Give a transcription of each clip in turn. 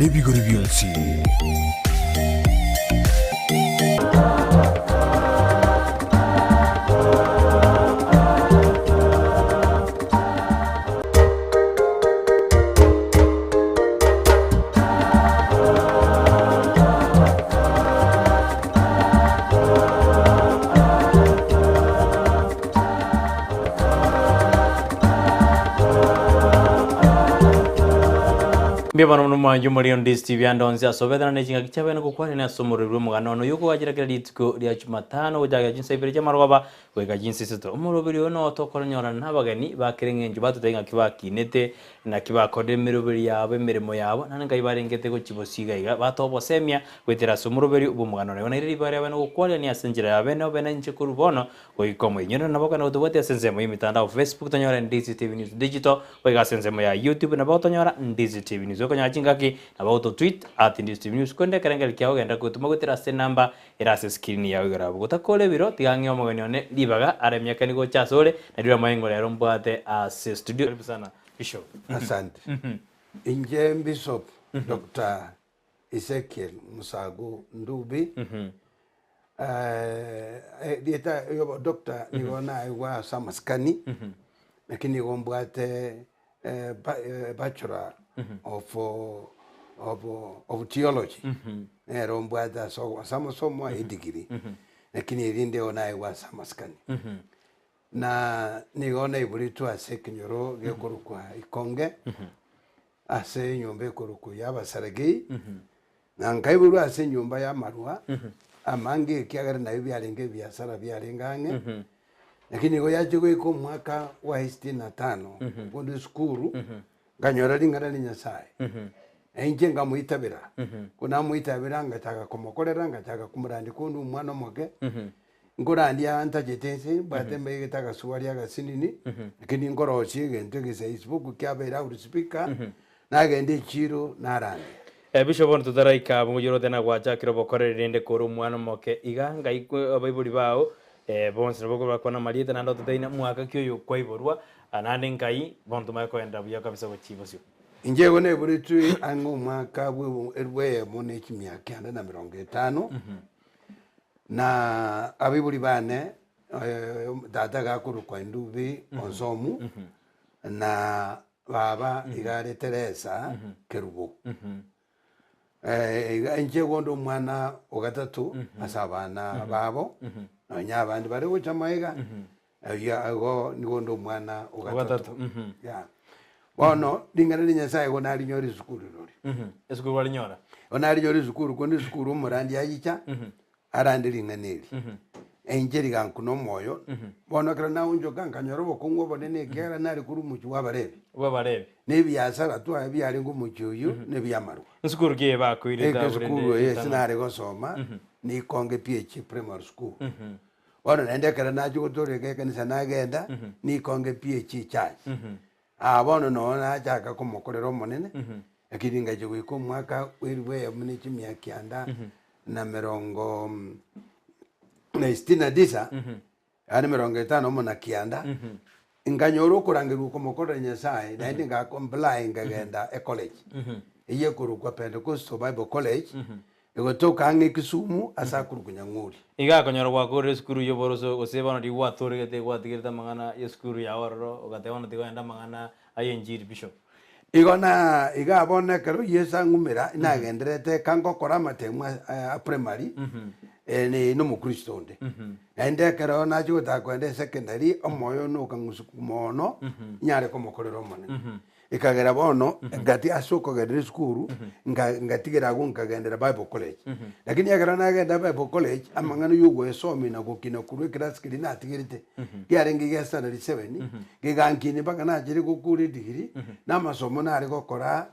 Nebigori bionsi. Mbuya mono mono mwanche omorero Ndisi TV ande onsi ase obetana ne chingaki chia bene gokwanera ase omorero bw'omogano ono oyio okogachera kera rituko ria Jumatano gochakera chinsa ibere chi'amarogoba goika chinsa isato. Omoroberi oyo noo tokoronyorana na abageni ba kera eng'encho batotebia ng'aki bakinete, naki bakorire emeroberi yabo, emeremo yabo, naende nkai barengete gochia bosio iga iga. Batoa obosemia goetera ase omoroberi bw'omogano ore. Bono ere ribaga ria bene gokwarania ase enchera ya bene obe na inche korwa bono goika omoinyore. Nabo okogenda gotobwatia ase ensemo y'emitandao Facebook tonyore Ndizi TV News Digital, goika ase ensemo ya YouTube nabo otonyora Ndizi TV News. Okonyora chingaki nabo ototweet at Ndizi TV News korende ekerengerio kiao genda gotoma goetera ase enamba Ere ase screen yao igoro abwo. Gotakora ebiro, tiga ang'e omogeni one ribaga are emiaka nigocha ase ore, nario riramanye ng'o rero mbwate ase studio. Karibu sana Bishop. Asante. Inche Bishop Doctor Ezekiel Musagu Ndubi, erieta ria doctor nigo naegwa ase amasikani, lakini nigo mbwate bachelor of of theology, nero mbwate ase ase amasomo aye edegree, lakini erinde igo naegwa ase amasikani. Na nigo naiboretwe ase ekenyoro gekorokwa Ikonge, ase enyomba ekorokwa ya Abasaregei, na nkaiborwa ase enyomba y'amarwa amange ekiagera nabio biarenge ebiasara biarenge ang'e, Lakini nigo yachia goika omwaka wa sitini na tano, konde esukuru, nkanyora ring'ana ria Nyasaye. Na inche nkamoitabera, ko namoitabera ngachaka komokorera, ngachaka komorandia konde omwana omoke, nkorandia ntachete ense, mbwate mbegete agasuari agasinini, lakini nkorosia egento egesa isipoku kiabeire loudspeaker, nagenda echiro narandia. Bishop bono totaraika abwo ngochia orote na gwachakire obokoreri rende kore omwana omoke iga ngai abaibori bao Bonsi nabo kobakwana amarieta naende ototeine mwaka ki oyo kwaiborwa, naende nkai bono tomanye kogenderera buya kabisa gochia bosio. Inche igo naiboretwe ang'e omwaka bw'elifu eyemo ne chimia kianda na merongo etano, na abaibori bane, tata iga akorokwa Ndubi Onsomu, na baba iga are Teresa Kerubo. Iga inche igo onde omwana o gatato ase abana babo, nonya abande bare gocha magega, eria igo nigo onde omwana o O gatato. gatato, mhm. Yeah. Bono, ring'ana ria Nyasaye igo narinyora esukuru rirorio. Esukuru kwarinyora? Igo narinyora esukuru, korende esukuru omorandi ayicha, arande ring'ana eri, inche rigankuna omoyo, bono ekero naonchoka nkanyora obokong'u obonene ekiagera nare korwa omochie bw'Abalevi. Bw'Abalevi. Na ebiasara twaye biarenge omochie oyio na ebi'amarwa. Esukuru ki eye bakoirete abwo rende Esukuru eye ase etano? nare gosoma nikonge PH Primary School. Bono naende ekero nachia gotoreka ekanisa nagenda, nikonge PH Church. Aa bono noo nachaka komokorera Omonene, lakini ngachia goika omwaka bw'elifu eyemo ne chimia kianda na merongo na sitini na tisa, yaani emerongo etano omo na kianda, nkanyora okorangerigwa komokorera Nyasaye, naende nga comply nkagenda ecollege, eyio ekorokwa Pentecostal Bible College, egotoka ang'e Kisumu ase akorokwa Nyang'ori. Iga akonyora gwakorire esukuru y'oboroso gose bono riria gwatoregete gwatigerete amang'ana y'esukuru yao ororo ogateba bono tiga ogende amang'ana ay'enchiri bishop. Igo na iga bono ekero Yeso ang'umera nagenderete eka ngokora amatemu a primary na omokristo onde. Naende ekero nachia gotaka kogenda esecondary omoyo one okang'usuku mono nyare komokorera Omonene. Ekagera bono ngati ase okogenderera esukuru, nka ngatigera agwo nkagenderera Bible College. Lakini ekero nagenda Bible College, amang'ana ya ogoesomia na gokina korwa ekerasi keria natigerete, kiarenge gia standard seven, gegankinia mpaka nachire gokora edegree, na amasomo nare gokora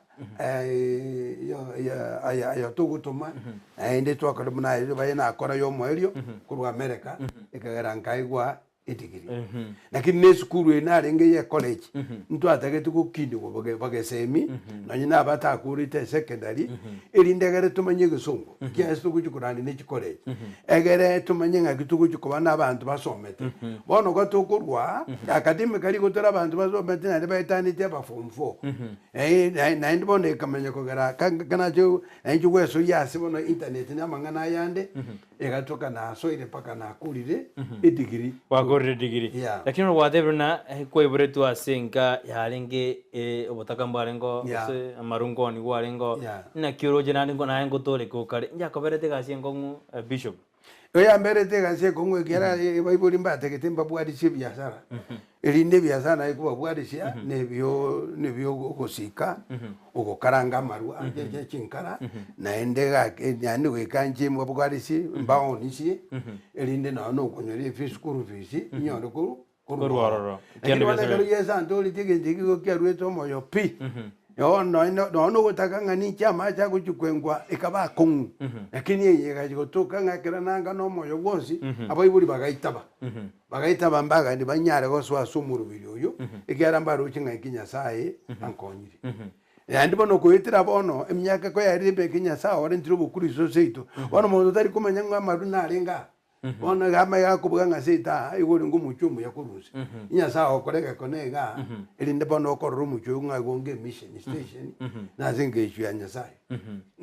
yo ya aya aya togotoma, naende twakora buna aye baye nakora ya omoerio korwa America, ekagera nkaigwa. Edigiri. Lakini na esukuru eye narenge ye college, ntwatagete gokinigwa boge bogesemi, nonye na abatakorete esecondary, erinde egere tomanye egesongo, ekiagera ase togochia korania ne chicollege, egere tomanye ng'aki togochia koba na abanto basomete. Bono igo tokorwa, academically igo tore abanto basomete naende baetaneti aba form four, naende bono ekamanya kogera ka nache nainche gwesoyia ase bono internet na amang'ana ayande, Egatoka nasoire mpaka nakorire edigiri. Gwakorire edigiri. Yeah. Lakini bono gwatebire buna kwaiboretwe ase enka yarenge eh, obotaka mbwarengeo Yeah. gose amarungoni gwarengeo. Yeah. Naki oroche naende nko naye ngotoreke okare. Njakoberete egasi enkong'u eh, Bishop. Oyamberete egasi enkong'u ekiagera abaibori mbatagete mbabwatisie ebiasara, erinde ebiasara naye kobabwatisia nebio nebio ogosika, ogokaranga amarwa chinkara, naende gaki naende goika inche mbabwatisie mbaonisie, erinde nonye na okonyora efees school fees, inyore korwa Korwa ororo. Lakini Kende bono gese- ekero Yeso antoretie egento ekio igo kiaruete omoyo pi, bono nonye nonye na ogotaka ng'a ninche amache agochia kwengwa ekaba akong'u, lakini eye egachia gotoka ng'a ekero nanga na omoyo bwonsi, abaibori bagaitaba, bagaitaba mbagani banyare gosoa ase omoroberi oyo, ekiagera mbaroche ng'a eki Nyasaye ankonyire. Naende bono okoetera bono emiaka koyarire ime eki Nyasaye orentire obokristo seito, bono omonto tari komanya ng'a amarwa narenge aa. Bono iga amaiga akobuga ng'a seito aa igo orenge omochie omuya korwa inse. Nyasaye ogokora egekone igaa, erinde bono okorora omochie oyio ng'a igo onge emission station, na ase engencho ya Nyasaye.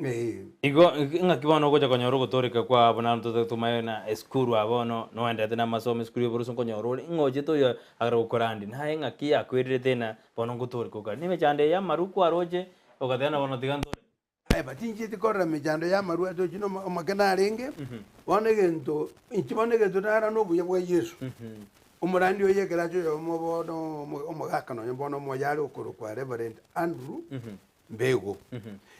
Eeh. Igo ng'aki bono ogocha konyora ogotooreka kwa buna tote tomaye na esukuru aa bono noenderete na amasomo esukuru ya oboroso nkonyora ore ng'a ochete oyo agare gokorandi naye ng'aki yakwererete na bono ngotooreka okare. Nemechando eye y'amaru kwaroche ogateba na bono tiga ntooreke. Eba tinchieti korora emechando y'amarwa ase ochio omoke narenge, bono egento inche bono egento nara nobuya bwa Yeso. Omorandi oye ekero acha oyomo bono omogaka nonya bono omoyo are okorokwa Reverend Andrew Mbego.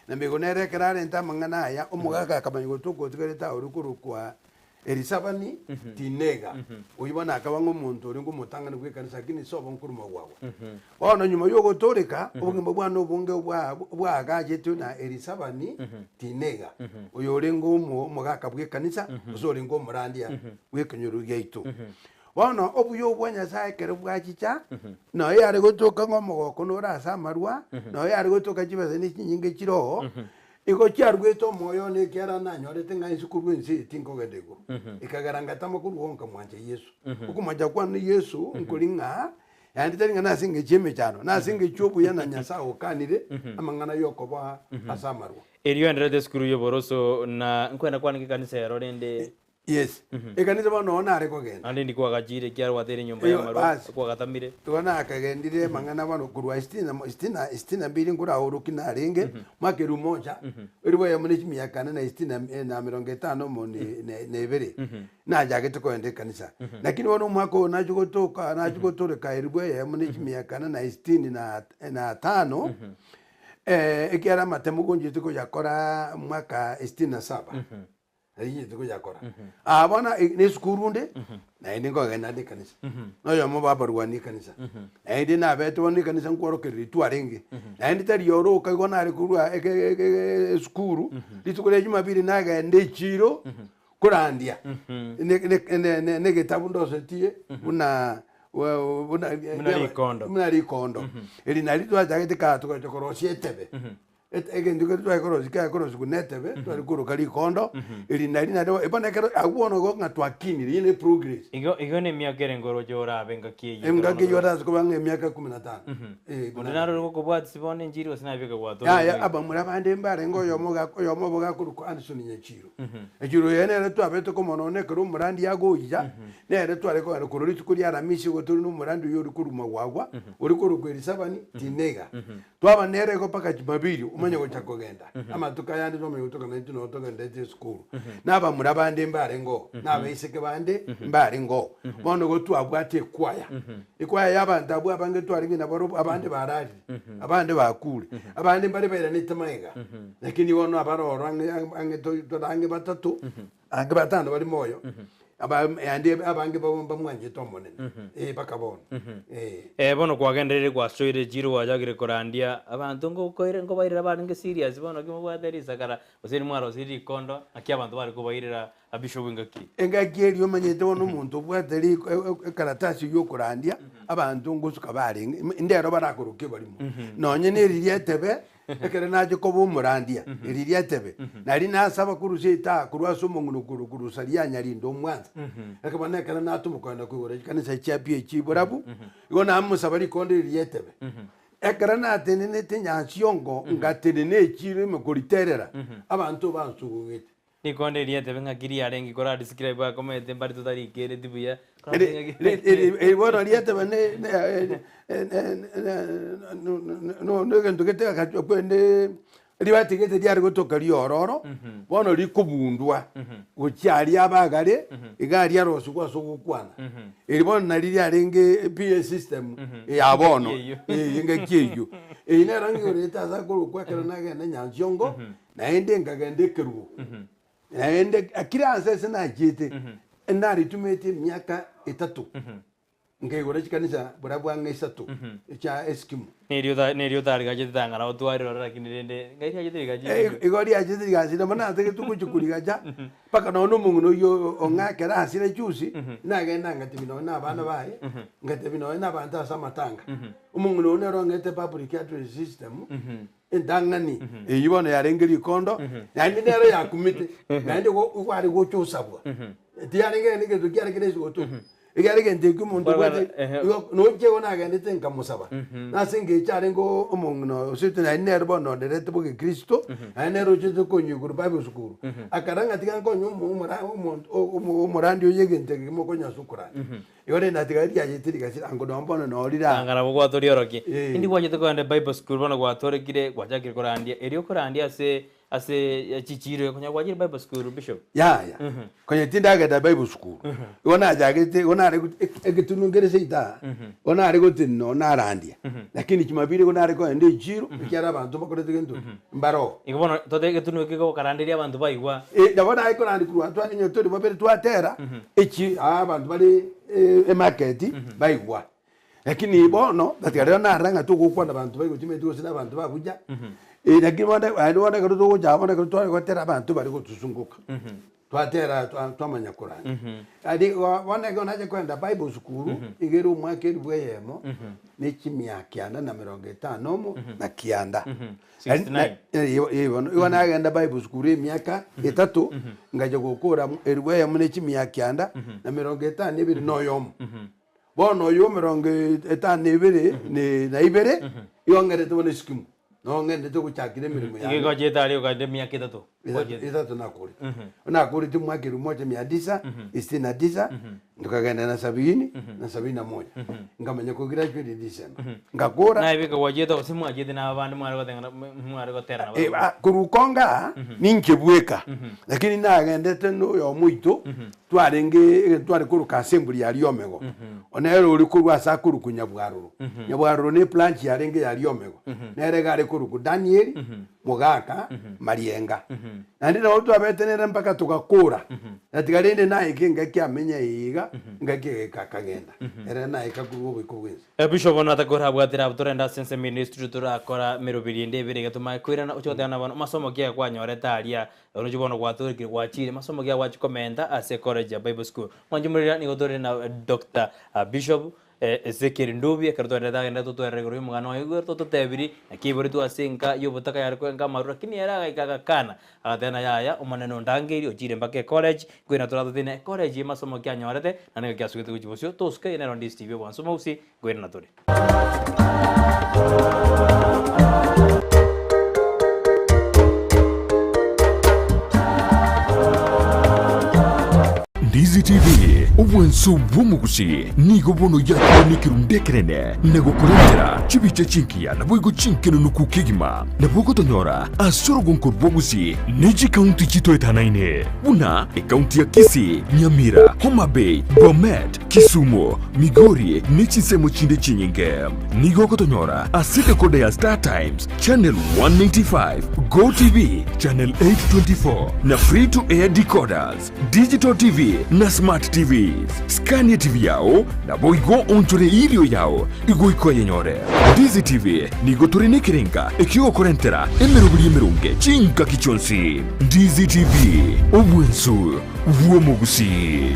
Na Mbego nere ekero arente amang'ana aya, omogaka akamanya gotoka otigarete aria okorokwa Elisabani tinega, oyio bono akaba ng'a omonto orenge omotang'ani bw'ekanisa lakini ase obo nkoruma gwagwa. Bono nyuma y'ogotooreka, obogima bwane obonge bwa bwaagachetwe na Elisabani tinega, oyo orenge omo omogaka bw'ekanisa, gose orenge omorandia bw'ekenyoro giaito. Bono obuya obwo bwa Nyasae ekero bwachicha, noyo yare gotoka ng'a omogoko nore ase amarwa, noyo yare gotoka chibesa ne chinyinge chire oo, Igo chiaruete omoyo one ekiagera nanyorete ng'a inse korwa ense eye tinkogenda igoro. Ekagera ngatama korwa oo nkamwancha Yeso. Okomwancha kwane Yeso nkori ng'a yaani tari ng'a nase engencho y'emechando, nase engencho y'obuya na Nyasae okanire amang'ana y'okoba ase amarwa. Erio enderete esukuru y'oboroso na nkwenda kwane ekanisa ero rende. Yes. Ekanisa bono noo nare kogenda. Naende ndi kwagachire ekiagera gwateire enyomba Eyo, y'amarwa, basi. kwagatamire. Igo nakagendire amang'ana bono korwa sitini na mo- sitini na sitini na mbili nkoraorokia narenge, mwaka elfu moja, elfu eyemo ne chimiaka ane na sitini na eh, na mirongo etano omo ne- ne- na ebere, nachagete kogenda ekanisa. Lakini bono omwaka oyo nachia gotoka nachia gotoreka elfu eyemo ne chimiaka ane na sitini na na tano, ekiagera amatemo gonchete koyakora mwaka sitini na saba. Narinyete koyakora. Aa bono na esukuru onde, naende nkogenda nde ekanisa. Na oyomo babarwania ekanisa. Naende nabete bono ekanisa nkworokereria twarenge. Naende tari oro oka igo nare korwa eke- eke- eke- esukuru, rituko ria jumapili nagenda echiro, korandia. Ne- ne- ne- ne- negetabu ndosetie buna buna Buna rikondo. buna rikondo. Eri nario twachagete kaa togacha korosia etebe. Egento keria tware korosia kiare korosigwa na etebe, tware koroka rikondo, eri nari naende bono ekero agwo bono igo ng'a twakinire, eyio ne progress. Igo igo na emiaka ere nkoroche orabe engaki eyio ekero Engaki eyio bono orase koba ng'a emiaka ikomi na tano. Eh, ikomi Onde na naro tano. ore gokobwatisia bono enchiri gose naye bweka gwatore Yaya, enchiri? abamura bande mbarenge oyomo iga oyomo obo gakorokwa Anderson Nyachiro. Nyachiro oyo nere twabete komonona ekero omorandi agocha, nere tware kogenda korwa rituko ria Aramisi igo tore na omorandi oyio ore korwa Magwagwa, ore korokwa Elisabani Tinega. Twaba nere igo mpaka Jumapili, omanye gocha kogenda. Amatuko ayande twamanya gotoka naintwe nabo togenderete esukuru. Na abamura bande mbarenge oo, na abaiseke bande mbarenge oo. Bono igo twabwate ekwaya. Ekwaya ya abanto abwo abange twarenge nabarobwo, abande bararire, abande bakure, abande mbare bairanete magega. Lakini bono abare oro ang'e ang'e tore ang'e batato, ang'e batano bare moyo. Aba yaani abange babo mbamwanchete Omonene, eh, mpaka bono, eh. Eh, bono kwagenderire gwasoire echiro gwachakire korandia, abanto ngokoire nkobairera barenge serious bono ki mobwate risakara, gose nimwarosirie rikondo, naki abanto bare kobairera abishop engaki? Engaki eria omanyete bono omonto obwate riko e- e- ekaratasi ya okorandia, abanto ngosuka barenge, ndero barakoroke barimo. Nonye na eriria etebe, Ekero nache koba omorandia, eri rietebe, nari nasaba korusia etaa korwa ase omong'ina okorwa korusa rianyarinde omwansa. Eke bono ekero natoma kogenda koigora chikanisa chia pi echi borabu, igo namosaba rikondo eri rietebe. Ekero natenenete nyansiongo, ngatenena echiro ime koriterera, abanto bansugugete. Rikondo eri rietebe ng'aki riarenge koradescribe akomete mbare totarikereti buya. Eri bono rietebe negento gete kwende ribatigete riare gotoka riororo, bono rikobundwa gochia aria abagare, iga aria arosigwa ase ogokwana. Eri bono nari riarenge PA system ya bono, engaki eyio. Eyio nero ngigorete ase akorokwa ekero nagenda Nyansiongo. Naende nkagenda ekerubo, naende kera ase ase nachiete, naritumete emiaka etato, nkaigora chikanisa barabwo ang'e isato chia eskimu. Nerio otarigachete tang'ana otwarire ororo lakini rende ngai riachete rigacha Eh, igo riachete rigasira bono natagete gochia korigacha, mpaka nonye na omong'ina oyio ong'akera asire juzi, nagenda ngatebia nonye na abana baye, ngatebia nonye na abanto ase amatanga. Omong'ina oyio nere ong'ete public address system, Entang'ani eyio bono yarenge rikondo, naende nero yakumete, naende igo igo are gocha osabwa. Tiyarenge gento egento kiare kere ase gotoka. Ekiagera egento ekio omonto Barabara, obwate, ehe. igo noche igo nagendete nkamosaba. Nase engencho arenge oo omong'ina osete naende nere bono onderete bogekristo, naende nere ochete konywa igoro bible school. Akara ng'a tiga nkonye omo omora omonto omo omorandi oyo egento eke mokonye ase okoranda. Igo rende atiga riachete rigasira ango nonye bono noo rire aa. Tang'ana abwo gwatoriorokia. Eh. Indi gwachete kogenda Bible school bono gwatorekire gwachakire korandia erio okorandia ase ase chichiro konya gwachire Bible school Bishop? Yaya, konya tindagenda Bible school, igo nachagete igo nare got egetunu nkere seito aa, igo nare gotenena noo narandia, lakini jumapili igo nare kogenda echiro, ekiagera abanto mbakorete gento ki? Mbaroo. Igo bono tote egetunu eke gokaranderia abanto baigwa. Eh, nabo naye korandia korwa twa onye tori babere twatera, echi aa abanto bare emarket baigwa. Lakini bono, gatiga rero narora ng'a togokwana abanto baigwa chimeti gose na abanto ba buya, lakini bono naende bono ekero togocha bono ekero tware gotera abanto bare gotosungoka, twatera twa twamanya koranda. Aria igo bono ekero nacha kogenda bible school, iga ere omwaka elifu eyemo, na chimia kianda na merongo etano omo, na kianda. 69. Bono igo nagenda bible school emiaka etato, ngacha gokora elifu eyemo na chimia kianda, na merongo etano na ebere na oyomo. Bono oyo emerongo etano na ebere na ibere, igo ng'erete bono eskimu, noo ng'endete gochakera emeremo Igo yane. igochete aria okagenda emiaka etato. Etato etato nakorete. Nakorete omwaka elfu moja mia tisa sitini na tisa, nkagenda na sabini na sabini na moja. Nkamanya ko graduate December. Ngakora. Naye beka gwachete gose mwachete na abande mware goteng'ana mware gotera nabo. Eh, ah, korwa konga ninche bweka, lakini nagendete na oyomo oito Twarenge egento tware koroka assembly ya Riomego. Nere ore korwa ase akorokwa Nyabwaroro. Nyabwaroro ne branch yarenge ya Riomego. Nere iga are korokwa Daniel Mogaka Marienga. Naende nabo twabete nere mpaka togakora. Natiga rende naike engaki amenya iga, engaki egeka akagenda. Ere naika korwa oboiko bwensi. Bishop bono atakorabwatera abwo torende ase ensemo ende studio torakora meroberi ende ebere iga tomanye koirana oche goteba nabana masomo ki aya kwanyorete aria Oroche bono gwatorekire gwachire masomo ki agwachia komenta ase college ya Bible school. Mwanche morire nigo tore na Doctor Bishop Ezekiel Ndubi ekero twaendete agende totwerere igoro y'omogano oye igo tototebiri naki aiboretwe ase enka y'obotaka yare kwenka amaru lakini ere agaika agakana agateba na yaya Omonene ondangeirie ochire mpaka ecollege nkoira toratotine ecollege ye masomo ki anyorete naende ngaki asugete gochia bosio tosuke eye nero Ndisi TV obwansu mogusi nkoirana tore. Ndizi TV. Obwanso bw'omogusii nigo bono yakire nekerundu ekenene na gokorentera chibicha chingiya naboigo chinkenunuku kegima. Nabo ogotonyora ase orogonko rwa Gusii ne chikaunti chitoetanaine buna ekaunti ya Kisii, Nyamira, Homa Bay, Bomet, Kisumu, Migori ne chinsemo chinde chinyinge. Nigo ogotonyora ase decoder ya Star Times, Channel 195, Go TV, Channel 824 na Free to Air decoders, Digital TV na Smart TVs. Scan etibi yao naboigo oonchore erio yao igoika oyenyore. Ndizi TV nigo tore nekerenga ekiogokorentera emeroberi emeronge chingaki chionsi. Ndizi TV, obwensu bw'omogusii.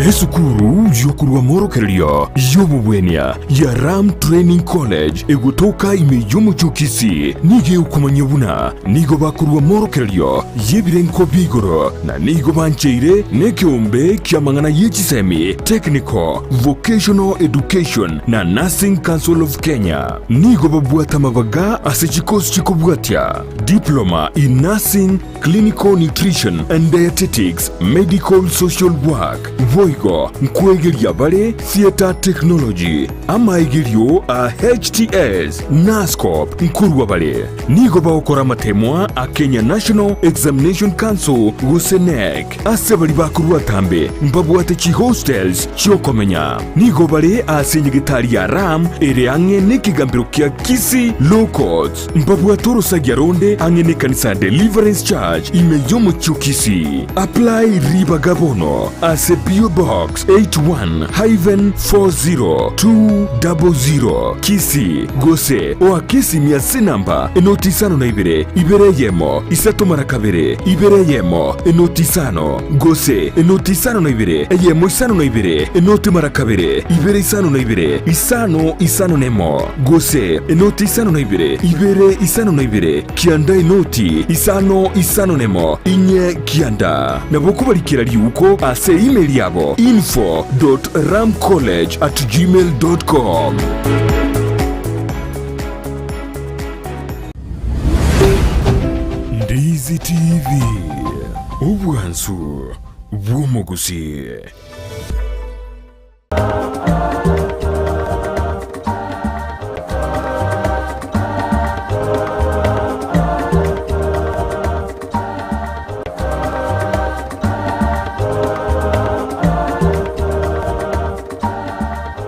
Esukuru y'okorwa amorokererio y'obobwenia ya Ram Training College egotoka ime y'omochie o Kisii nigo egokomanyia buna nigo bakorwa amorokererio y'ebirengo bia igoro na nigo bancheire nekeombe ki'amang'ana ye chisemi, Technical, Vocational Education na Nursing Council of Kenya. Nigo babwate amabaga ase chikosi chikobwatia, Diploma in Nursing, Clinical Nutrition and Dietetics, Medical Social Work, boigo nkwegeria bare Theatre Technology, amaegerio a HTS, Nursecorp nkorwa bare. Nigo bagokora amatemwa a Kenya National Examination Council gose KNEC. Ase baria bakorwa atambe mbabwate chihostels chi'okomenya. Nigo bare ase enyegetari ya Ram ere ang'e nekegambero kia Kisii Law Courts. Mbabwate orosagia ronde ang'e nekanisa ya Deliverance Church ime y'omochie o Kisii. Apply ribaga bono ase PO Box 81-40200 Kisii gose oake esimi ase enamba enoti isano na ibere, ibere eyemo, isato mara kabere, ibere eyemo, enoti isano, gose enoti isano na ibere, eyemo isano na ibere, enoti mara kabere, ibere isano na ibere, isano isano nemo, gose enoti isano na ibere, ibere isano na ibere, kianda enoti isano isano nemo, inye kianda. Nabo okobarikera riuko ase email yabo info dot ramcollege at gmail dot com. Ndizi TV, obwansu bw'omogusii.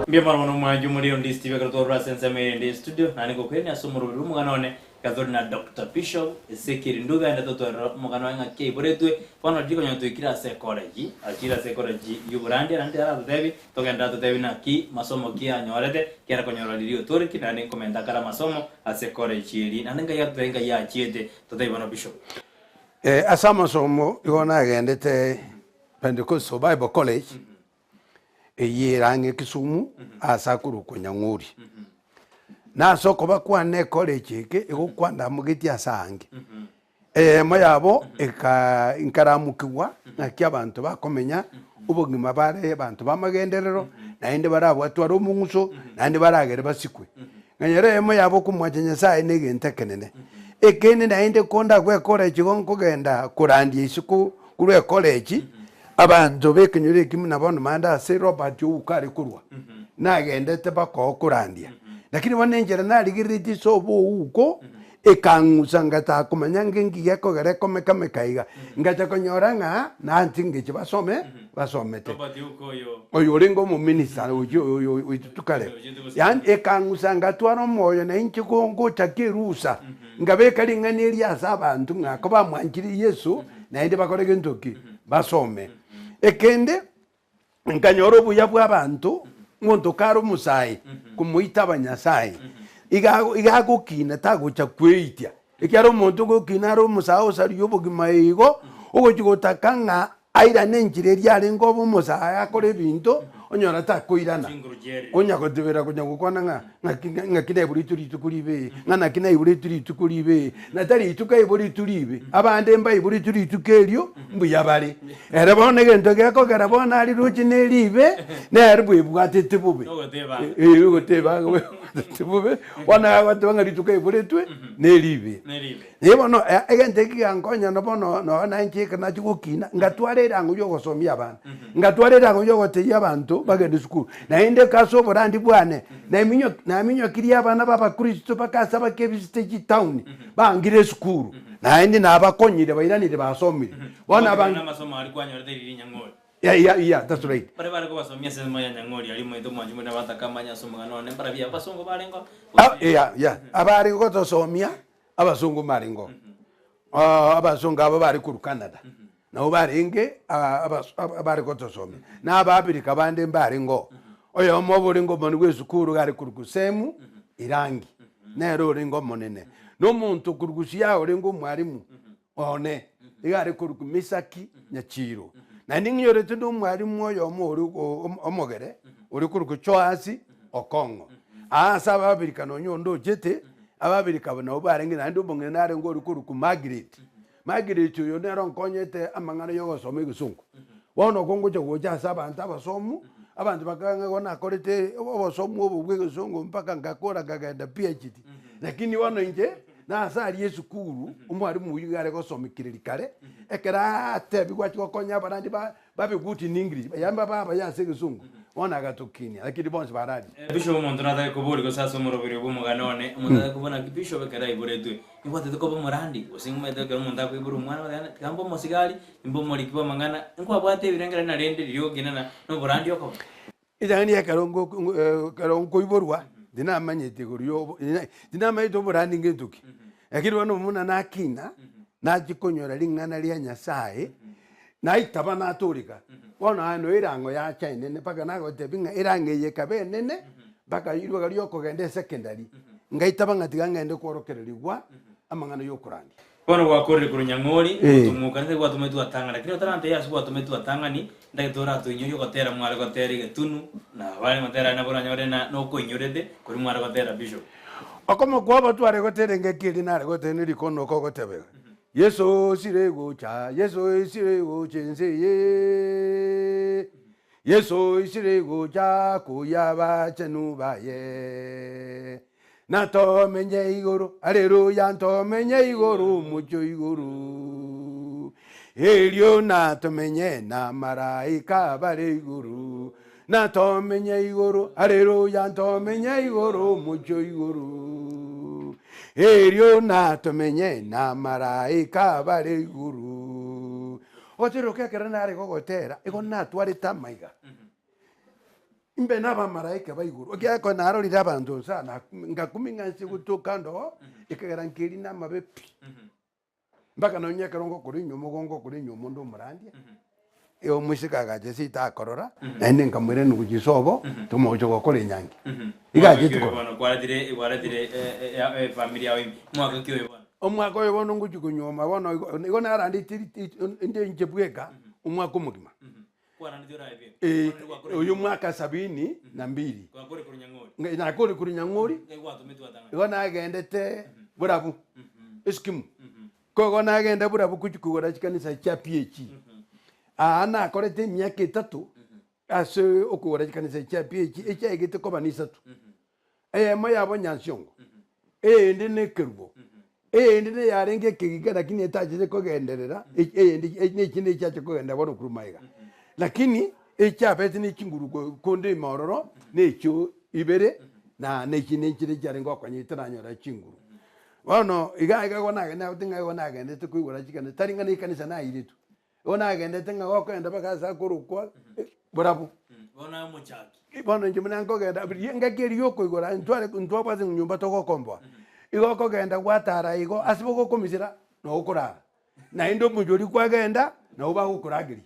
Mbuya mono mono omwancho omorero Ndizi TV ekero twarure ase ensemo eye ende studio naende ngokwenia ase omoroberi bw'omogano one Gathoni na Doctor Bishop Ezekiel Nduga aende totwerere omogano oye ng'aki aiboretwe bono riria konya toikire ase ecollege achire ase ecollege y'oborandia naende aratotebi togende atotebi naki masomo ki anyorete kiara konyora riria otoreki naende nkomenta akare amasomo ase ecollege eria naende ngai atotebi ngai achiete totebi bono Bishop. Ase amasomo igo nagendete Pentecostal Bible College, Eyio ere ang'e Kisumu ase akorokwa Nyang'ori. Na ase okoba kwane ecollege eke egokwandamogetie ase aange. Eyemo yabo eka nkaramokigwa naki abanto bakomenya obogima bare abanto b'amagenderero naende barabwatware omong'uso naende baragere basikwe. Nganyora eyemo yabo okomwancha Nyasaye na egento ekenene. Ekende naende kondakwa ecollege igo nkogenda korandia isiko korwa ecollege, Abanto b'ekenyoro eki buna bono mande ase Robert ouko are korwa, nagendete bakoo korandia. Lakini bono enchera narigereretie ase obouko, ekang'usa ngataka komanya ng'a enki gekogera ekomeka-meka iga. Ngacha konyora ng'a nanche ngeche basome basomete. Robert Ouko oyo. Oyo orenge omominister ochi oyo oito kare. Yaani ekang'usa ngatwara omoyo na inche go ngochaka erusa, nkabeka ring'ana eria ase abanto ng'a kobamwanchire Yeso, naende bakore gento ki? Basome. Ekende, nkanyora obuya bw'abanto, omonto kare omosae, komoita abanyasae, iga iga agokina tagocha kweitia, ekiagera omonto ogokina are omosae osaria obogima igo, ogochi gotaka ng'a airane enchera eria arenge obe omosae akore ebinto, onyora takoirana. Chinguru chierire. Konya gotebera konya gokwana ng'a ng'aki ng'aki naiboretwe rituko ribe ee, ng'a naki naiboretwe rituko ribe ee, na tari rituko aiboretwe ribe, abande mbaiboretwe rituko erio mbuya bare. Ere bono egento gekogera bono ariroche ne ribe, nere bwebwatete bobe. Nogotebanga. Eh, ogotebanga. Tibwatete bobe, bono agoteba ng'a rituko aiboretwe neribe. Neribe. Naye bono e- egento eki giankonya na bono nonya na inche ekero nachia gokina, ngatwara erango ya ogosomia abana, ngatwara erango ya ogotebia abanto bagende esukuru. Naende ase oborandi bwane, naminyo naminyokirie abana ba abakristo mpaka ase abakebisite chitown, bangire esukuru, naende nabakonyire bairanire basomire. Bono Gotigana abange namasomo aria kwanyorete riria Nyang'ori. Yeah, yeah, yeah, that's right. Baria bare kobasomia ase ensemo ya Nyang'ori aria omoito omwanchi more nabatakambanye ase omogano one mbarabwo abasongo barenge oo Ah, yeah, yeah. Abare gotosomia abasongo mbarenge oo. Ah, abasongo aba bare korwa Canada. Nabo barenge ah, abas- aba- abare gotosomia. Na Abaafrika bande mbarenge oo. Oyomo obo orenge omonene bwa esukuru iga are korokwa Semu Irangi. Nere orenge omonene. Na omonto korwa Gusii orenge omwalimu one, iga are korokwa Misaki Nyachiro. Naende ng'inyorete na omwalimu oyomo ore omogere ore korokwa Joasi Okong'o. Aa ase Abaafrika nonya onde ochete, Abaafrika aba nabo barenge naende omong'ina narenge ore korokwa Margaret. Margaret oyo nere onkonyete amang'ana ya ogosoma egesongo. Bono okwo ngocha gocha ase abanto abasomu, abanto bakang'a igo nakorete obosomu obo bwa egesongo mpaka ngakora nkagenda PhD. Lakini bono inche, nase aria esukuru, omwalimu oyio iga are gosomia kireri kare, ekero atebiwa achie gokonya abarandi ba babe good in English, yaani babe abaya ase egesongo, bono agatokinia, lakini bonsi bararire. Bishop omonto natake koboria gose ase omoroberio bw'omogano one, omonto atake kobua naki Bishop ekero aiboretwe, nimbwatete koba omorandi, gose ng'umete ekero omonto akoibora omwana ogoteba ng'a tiga mbe omosigari, nimbe omoriki bw'amang'ana, nkwabwate ebirengererio narende riria okinana na oborandi okoba. Ritang'ani ekero ngo ekero nkoiborwa, tinamanyete igoro ya obo tinamanyete oborandi ngento ki, lakini bono buna nakina, nachia konyora ring'ana ria Nyasaye, naitaba natoreka, bono aye noyo erango yacha enene mpaka nagotebia ng'a erango eye ekaba enene, mpaka ribaga ria okogenda esecondary, ngaitaba ng'a tiga ngende kworokererigwa amang'ana ya okorandia. Bono gwakorire korwa Nyang'ori, Eh. gotomoka nse gwatometwe atang'ani, lakini otarantebia ase gwatometwe atang'ani, ntagete oratoinyorie ogotera mware gotera egetunu, na abare gotera nabo oranyore na nokoinyorete koria mware gotera Bishop. Okomo kwabo tware gotera engaki eria nare gotera ne rikono oko ogoteba iga, Yeso osire gocha, Yeso osire gocha ense eye, Yeso osire gocha koyia abachenu baye. Natomenye igoro, Aleluya, ntomenye igoro, omochie o igoro. Erio natomenye namaraika bare igoro. Natomenye igoro, Aleluya, ntomenye igoro, omochie o igoro. Erio natomenye namaraika bare igoro. Oteroke ekero nare gogotera, igo natwarete amaiga. Imbe nabamalaika ba igoro, ekiagera konya narorire abanto inse aa na- ngakumia ng'a nse gotoka ndo, ekegera nkeria namabe pi. Mpaka nonye ekero ngokora enyiomo igo ngokora enyiomo onde omorandia, eh omoiseke agacha ase itakorora, naende nkamoirania gochia sobo, tomogocha gokora enyangi. Iga achete korora. Bono kwaretire kwaretire efamiri yao ime, omwaka ki oyo bono? Omwaka oyo bono ngochia konyuoma bono igo igo narandeti ri inde inche bweka, omwaka omogima. Eh, oyo mwaka sabini na mbili nakore korwa Nyang'ori igo nagendete borabu eskimu ko igo nagenda borabu gochia kogora chikanisa chia PAG aa nakorete emiaka etato ase okogora chikanisa chia PAG echiaigete koba na isato Eyemo yabo nyansiongo, eyende nekerubo, eyende neyarenge ekegika lakini etachete kogenderera, eyende nechinde echiacha kogenda bono korwa magega. Lakini echiabete ne chinguru konde ime ororo, nechio ibere, na nechinde nchire chiarenge gokonya etaranyora chinguru. Bono iga iga igo nagende nagotebi ng'a igo nagendete koigora chikanisa, tari ng'a na ekanisa nairetwe. Igo nagendete ng'a gokogenda mpaka ase akorokwa borabu. Bono aye omochaki. Bono inche buna nkogenda riria engaki eria ya okoigora ntware ntwabwate nyomba togokomboa, igo okogenda gwatara igo ase bogokomisera nabo okorara. Naende omochie oria kwagenda nabo bagokorageria,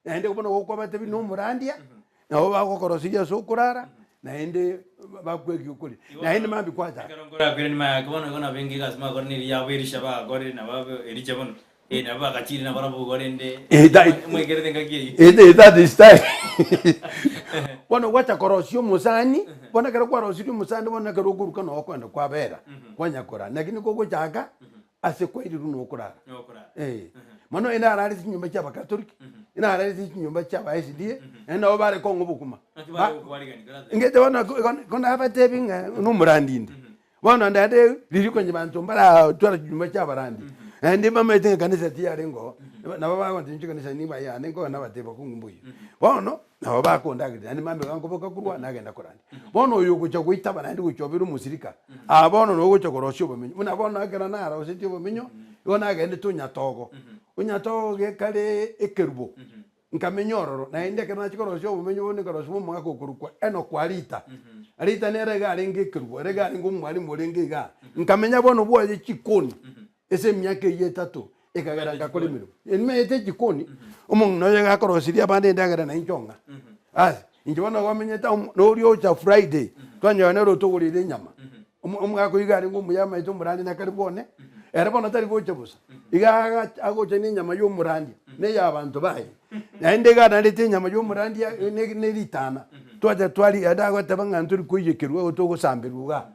naende bono gokwabate buna omorandia, nabo bagokoroseria ase okorara, naende bakweki okoria, naende mambia kwachaka. Ekero nkorakwire nyuma yake bono igo nabo engiya egasi mwakora neria yabo Elisha bagakorire nabo abe Elija bono Eh, nabo bagachire nabarabwo igo rende Eh, that- mwekerete engaki eyio. It, it, that is time. bono gwacha korosia omosani bono ekero kwarosirie omosani bono ekero okoruka noo okoenda kwabera kwanyakora lakini kogochaka ase kwairirwe nokorara Nokorara. Eh. Mono inde nararete chinyomba chia abakatoliki, nararete chinyomba chia aba SDA, naende nabo bare kong'a obokima. Naki bare gokwarigania kera ase. Inche bono ko nabatebi ng'a nomorandi inde, bono naende riria konye banto mbaratwara chinyomba chia abarandi, naende mbamaete ng'a ekanisa tiyarenge oo, nabo bagontebia inche ekanisa nigo yane nkoba nabatebia bakong'u mbuya. Bono, nabo bakondagereria naende mambia iga nkoboka korwa nagenda korandia. Bono oyo ogocha goitaba naende gocha obere omosirika, aa bono nogocha korosia obomenyo. Buna bono ekero narosetie obomenyo, igo nagendete onyatogo, onyatogo gekare ekerubo, nkamenya ororo. Naende ekero nachia korosia obomenyo bono nkarosia bwa omogaka okorokwa Enock Arita. Arita nere iga arenge ekerubo, ere iga arenge omwalimu orenge igaa. Nkamenya bono bwoye chikoni. Ase emiaka eyio etato ekagera ngakora emeremo. Nimanyete ejikoni, omong'ina oyo iga akoroseria abande endagera na inche ong'a. Ase, inche bono nigo menyete amo na oria ocha Friday, twanyora nere otogoreire enyama. Omo omogaka oyio iga arenge omuya amaete omorandi nakare bwone, ere bono tari gocha bosa, iga agacha agocha na enyama ya omorandia, na eya abanto baye. Naende iga narete enyama ya omorandia ne ne ritana, twacha twaria ere agoteba ng'a ntori koiyekerwa igo togosamberwa igaa.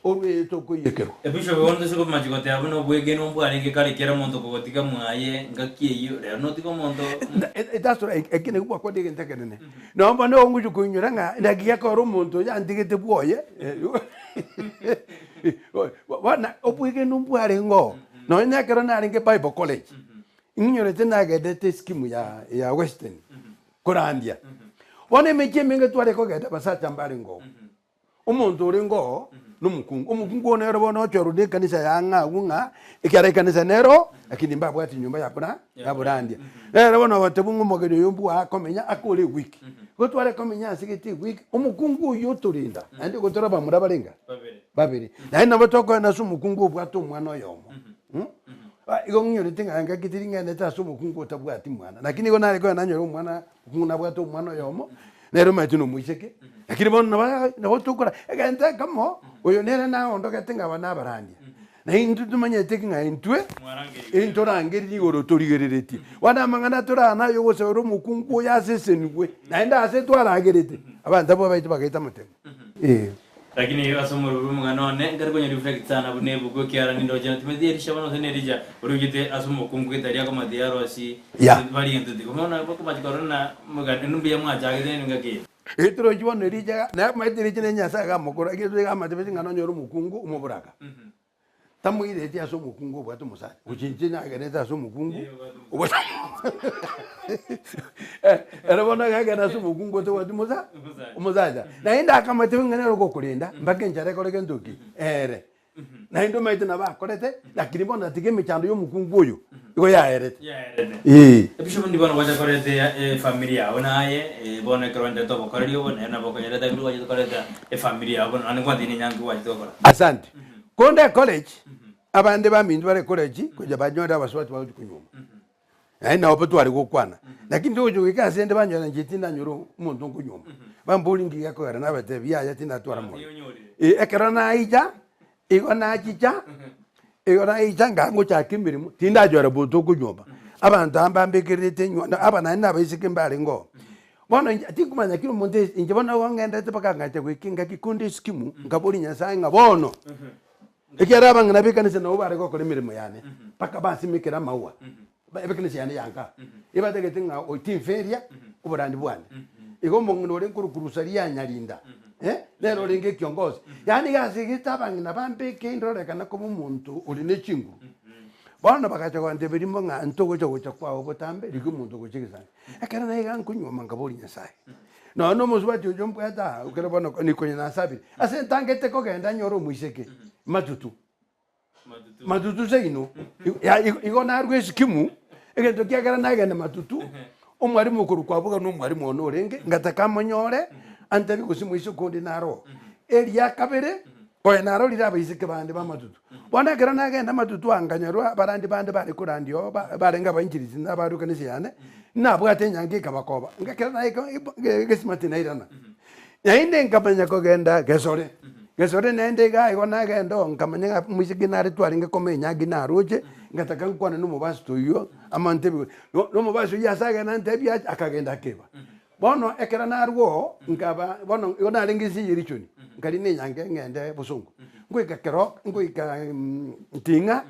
Orweye tokoiyekerwa. Ebisio bono tose komachi goteba buna obwegenwa mbwarenge kare kera omonto okogotiga mwaye ngaki eyio, rero notiga omonto. That's right, eki nakio gwakwanire egento ekenene. Nonye bono ogochia koinyora ng'a naki gekogera omonto oyo antigete bwoye, bono obwegenwa mbwarenge oo. Nonye na ekero narenge bible college, ng'inyorete nagendete eskimu ya ya western korandia. Bono emechie emenge tware kogenda abasacha mbarenge oo. Omonto orenge oo nomokungu, omokungu oo nere bono ochorwa na ekanisa ya ang'e agwo ng'a ekiagera ekanisa nero lakini mbabwate enyomba ya bora ya borandia. Nere bono ogotebwa ng'a omogeni oyo mbwa akomenya akore ewiki. Igo tware komenya ase gete ewiki, omokungu oyio otorinda naende igo tore abamura barenge Babere. babere. Naende nabo tokoenda ase omokungu obwate omwana oyomo igo ng'inyorete ng'a engaki teri ng'endete ase omokungu otabwati mwana, lakini igo nare kogenda nanyore omwana Omokungu nabwate omwana oyomo, nere omanyete nomoiseke, lakini bono nabo nabo tokora egento ekemo, oyo nere naondogete ng'a aba nabarandia. Na intwe tomanyete ki ng'a intwe, intorangererie igoro torigereretie. Bono amang'ana torana aye ogosabera omokungu oyo asesenigwe, naende ase twaragerete, abanto abwo baito bagaita amatemo. Eh. Lakini ase omorweri bw'omong'ana one nkare konya reflect sana buna ebuku ekiagera nindoche natimeti Elisha bono gose n'Elija oria ochete ase omokungu getari akomatia arosie Yeah. baria gento tiga bono bakomachi korora na omogani inu mbuya mwachagete nenu ngaki eye. Etorochi bono Elija namaete Elija ne Nyasaye akamokora egeto iga amatebeti ng'a nonyore omokungu omoboraka. Tamoireti ase omokungu obwate omosacha, gochia inche nagenete ase omokungu obwate ere bono agagenda ase omokungu otabwati mosa omosacha. Naende akamotebia ng'a nere ogokorenda mpaka enchara ekore gento ki? Eere. Naende omanyete nabo akorete, lakini bono atiga emechando ya omokungu oyo igo yaerete. Yaerete. Eeh. Ebisio binde bono gwacha koreta efamiri yao naye, bono ekero oenderete obokoreri obo, naende nabo okonyereta ebinto gwachete koreta efamiri yao bono naende nkwantebi nenyangi gwachete gokora. Asante. Konde ecollege, abande baminto bare ecollege, gocha banyore abasubati bagochia konyuoma. Naende nabo tware gokwana. Lakini togochia goika ase ende banyora inche tindanyora omonto nkonyuoma. Bambori nki gekogera nabatebia yaya tindatwara moyo. Eh, ekero naija, igo nachicha, igo naicha ngangochaka emeremo, tindachora monto okonyuoma. Abanto aba mbambekererete enywa, aba naende na abaiseke mbarenge oo. Bono inche tinkomanya kera omonto inche bono nigo ng'endete mpaka ngacha goika engaki konde eskimu, nkaboria Nyasaye ng'a bono, ekiagera abang'ina b'ekanisa nabo bare gokora emeremo yane, mpaka bansimekere amaua, ba ekanisa yane ya nka, ebatagete ng'a oyo timferia oborandi bwane. Igo omong'ina ore nkorokwa Rosaria Nyarinda, nere orenge ekiongozi, yaani iga asegete abang'ina bambeke ndorekane koba omonto ore ne chinguru. Bono bagacha gontebia rimo ng'a ntogocha gocha kwao botambe, rigia omonto ogocha egesangi. Ekero naiga nkonyuoma nkaboria Nyasae, nonya na omosubati oyo mbwate aa, ekero bono nikonya nasabire, ase ntangete kogenda nyore omoiseke, matutu, matutu seino, ya igo narwa esikimu, egento kiagera nagenda matutu, omwalimu okorokwa Abuga na omwalimu one orenge, ngataka amonyore, antebie gose moiseke onde naro oo. Eria kabere, Oyo narorire abaiseke bande b'amatutu. Bono ekero nagenda amatutu aa nkanyorwa abarandi bande bare korandia oo barenge abainjilisti na abarwa ekanisa yane, nabwate enyangi ekabakoba. Ekero naika egesima tinairana. Naende nkamanya kogenda Gesore, Gesore naende iga igo nagenda oo nkamanya ng'a omoiseke nare twarenge koma enyangi naroche, ngataka nkwane na omopastor oyio amantebie na omopastor oyio ase agenda antebie ache akagenda akeba. Bono ekero narwa oo, nkaba bono igo narenge inse ye richoni, nkarina enyange ng'ende bosongo. Ngoika kero, ngoika Nting'a,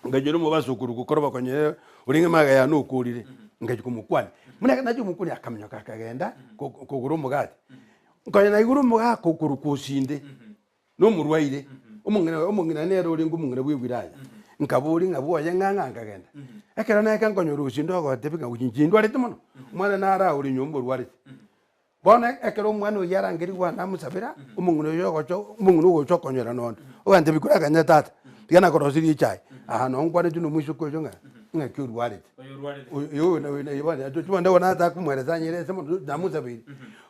Ngachia nomobaso okorwa gokora bakonyere orenge magega yane okorire, ngachia komokwania. Buna ekero nachia komokwania akaminyoka akagenda ko- kogora omogati. Nkonya naigure omogaka okorokwa osinde, na omorwaire, omong'ina omong'ina nere orenge omong'ina bwa ewilaya. Nkaboria ng'a bwoye ng'a ng'a nkagenda. Ekero naika nkonyora osinde ogotebia ng'a inche ndwarete mono, omwana naro aore nyomba orwarete. Bono ekero omwana oyio arangerigwe namosabera, omong'ina oyio ogocha omong'ina ogocha okonyora nonde, ogantebia kore akanyora tata, tiga nakoroserie echae, aa noo nkwaneti na omoiseke oyo ng'a ng'aki orwarete. Oyo oyo bono atakomoeresa anyerese mono namosabeire.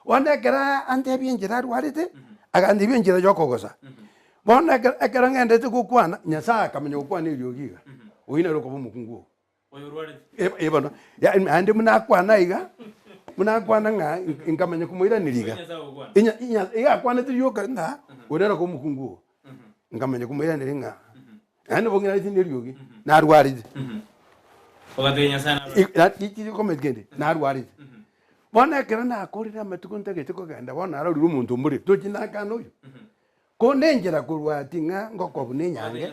Bono ekero antebia enchera arwarete, agantebia enchera ya okogosa. Bono ekero ekero ng'endete gokwana, Nyasaye akamanya gokwana eriogi iga, oyio nere okoba omokungu oo. Eh bono, yaani naende buna akwana iga, buna akwana ng'a nkamanya komoiraneria iga, inya inya iga akwanete rioka ng'a oria nere omokungu oo, nkamanya komoiraneria ng'a naende nabo ng'iranetie na eriogi, narwarete. Ogatebia Nyasae narwarete. Comment kende, narwarete. Bono ekero nakorire amatuko ntagete kogenda bono narorire omonto omorero, tochi nakana oyo. Konde enchera korwa ting'a ngokwa buna enyange,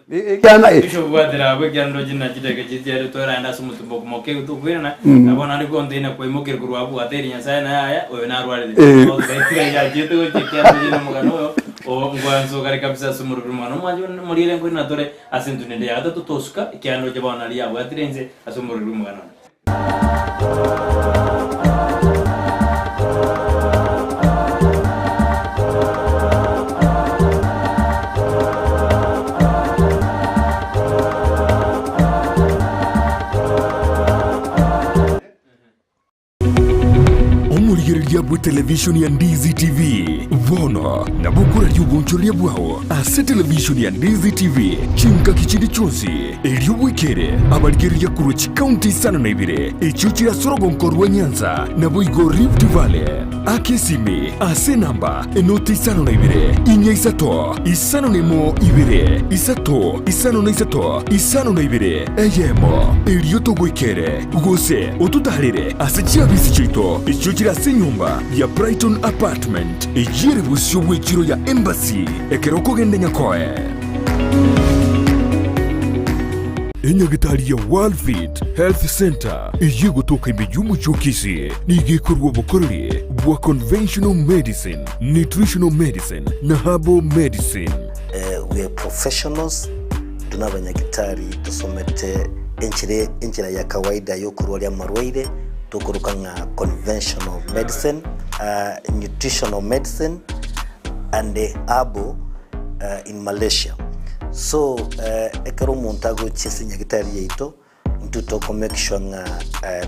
ekiagera Bishop bwatera abwo ekiagera ndoche na chidakika chiria chiaerire twerande ase omotumbo moke tokoirana nabo naende kontaina kwaimokire korwa abwo gwatebirie Nyasaye naye aya oyo narwarete yachiete gochia ekiagera ndoche na omogano oyo o ngwanso kare kabisa ase omorobio omogano omwanche moriere nkoirana tore ase entunda ende ya gatato tosuka ekiagera ndoche bono naria yabwatire inse ase omorobio omogano one. Omorigereria bwe televishoni ya Ndizi TV bono nabo okoraria obonchoreria bwao ase televishoni ya Ndizi TV chingaki chinde chionsi, erio bwekere abarigereria korwa chikaunti isano na ibere echio chire ase orogonko rwa Nyanza naboigo Rift Valley. Aka esimi ase enamba enoti 52 4 5 1 2 3 53 52 eyemo, erio togoikere gose ototaarere ase chiabisi chiaito echio chire ase enyomba ya Brighton Apartment, eyio ere bosio bw'echiro ya Embassy ekero okogenda Nyakoe. Enyagitari ya Worldfit Health Centre eyio egotoka ime y'omochie o Kisii nigo ekorua obokoreri bwa conventional medicine, nutritional medicine na herbal medicine. We are professionals, intwe nabanyagitari tosomete enchera enchera ya kawaida yokorwaria amarwaire tokoroka ng'a conventional medicine, nutritional medicine and herbal in Malaysia. So ekero omonto agochia ase nyagitari yaito, intwe toko make sure ng'a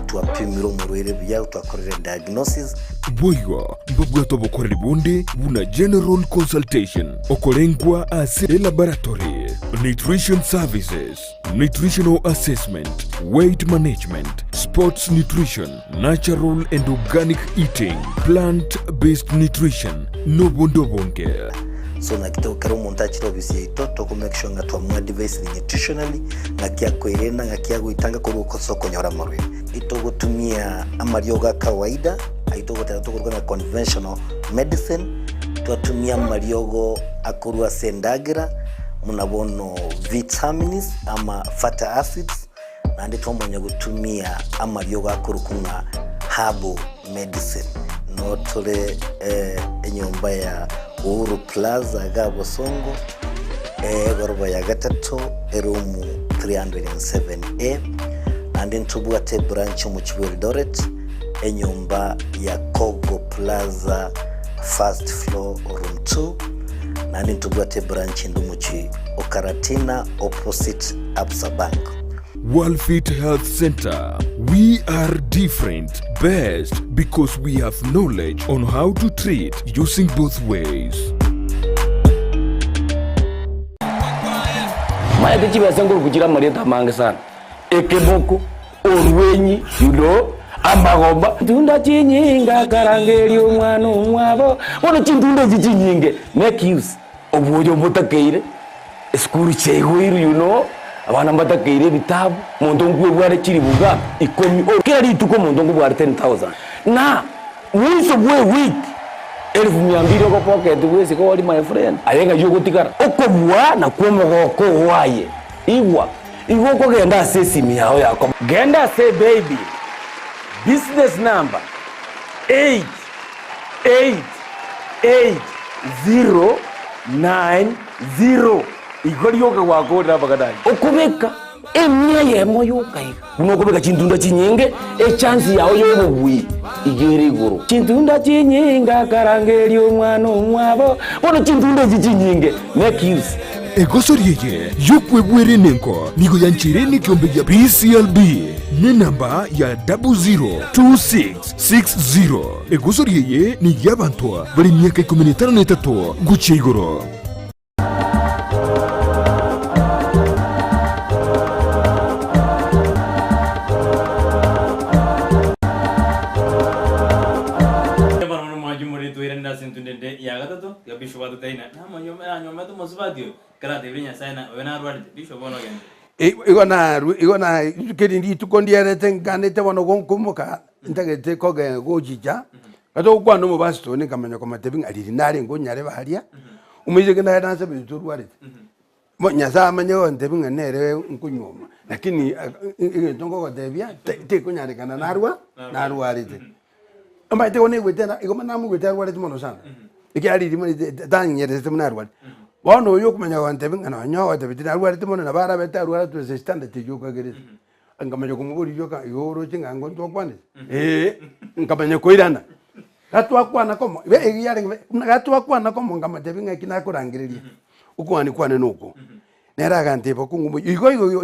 twapimire omorwaire buya, twakorire diagnosis. Boigo mbabwate obokoreri bonde buna general consultation, okorengwa ase elaboratory, nutrition services, nutritional assessment, weight management, sports nutrition, natural and organic eating, plant based nutrition, nobonde obonge. So naki to ekero omonto achire ofisi yaito toko make sure ng'a twamoadvisire nutritionally, ng'aki akoerenda, ng'aki agoitanga korwa ase okonyora amarwaire. Itogotumia amariogo a kawaida, ayio togoteba tokoruga ng'a conventional medicine, twatumia amariogo akorwa ase endagera, buna bono vitamins ama fatty acids, Naende twamanya gotumia amariogo akorokwa ng'a herbal medicine. Noo tore enyomba ya Uhuru Plaza iga Bosongo, egoroba ya gatato, eroom 307A. Naende ntobwate ebranch omochie bwa Eldoret, enyomba ya Kogo Plaza first floor room 2. Naende ntobwate ebranch ende omochie o Karatina opposite Absa Bank. Worldfit Health Centre, We are different, best because we have knowledge on how to treat using both ways. Maete chibesa nkoruku chire amarieta amange sana, ekeboko, orwenyi, you know, amagomba. Chintunda chinyinge akarangeria omwana omwabo, bono chintunda echi chinyinge make use. Obuoyo mbotakeire, esukuru chiaigoirwe you know, abana mbatakeire ebitabu, omonto nkwebware chiribuga ikomi o kera rituko omonto nkobware 10,000 na mwiso bwa ewiki elfu mia mbili ogopocket bwesike ori my friend, aye ng'ai ogotigara? Okobua nakwo omogoko oo aye, igwa. Igo okogenda ase esimi yao ya komo. Genda ase ebaybill, business number 8, 8, 8, 0, 9, 0. Igo rioka gwakorire amang'ana ayio. Okobeka emia eyemo yoka iga. Buna okobeka chintunda chinyinge, echansi yao y'obobui iga ere igoro. Chintunda chinyinge akarangeria omwana omwabo. Bono chintunda echi chinyinge, make use. Egosori eye y'okwebwera enengo nigo yancheire nekiombe gia PCLB nenamba ya 002660. Egosori eye ney'abanto bare emiaka ikomi na etano na etato gochia igoro. Bono buna mwanchi more toiranere ase entunda ende ya gatato, tiga Bishop atoteine namonyuome nanyuomete omosubati oyo, ekero atebirie Nyasaye na oyo narwarete, Bishop bono ogende. Igo narwe igo na keri rituko ndierete nkanete bono gonkomoka ntagete koge gochicha, gose gokwana omobasito one nkamanya komotebia ng'a riria narenge onyarebe aria, omoiseke nare nasabete torwarete, bo Nyasaye amanye gontebia ng'a nere nkonyuoma, lakini egento nkogotebia tekonyarekana narwa narwarete. Omanyete igo naigwete na igo namoigwete arwarete mono sana, ekiagera riria riria tanyerete buna arwarete. Bono oyo okomanya gontebia ng'a nonye ogotebia tinarwarete mono nabo arabete arwarete ase estandard eywo okagerete. Nkamanya komoboria rioka, igo oroche ng'a nigo ntwakwanete? Ee, nkamanya koirana. Gatwakwana komo, iga eyio yarenge be buna gatwakwana komo nkamotebia ng'a eki nakorangereria, okogania kwane noko. Nere agantebia bokongu mbuya, igo igo igo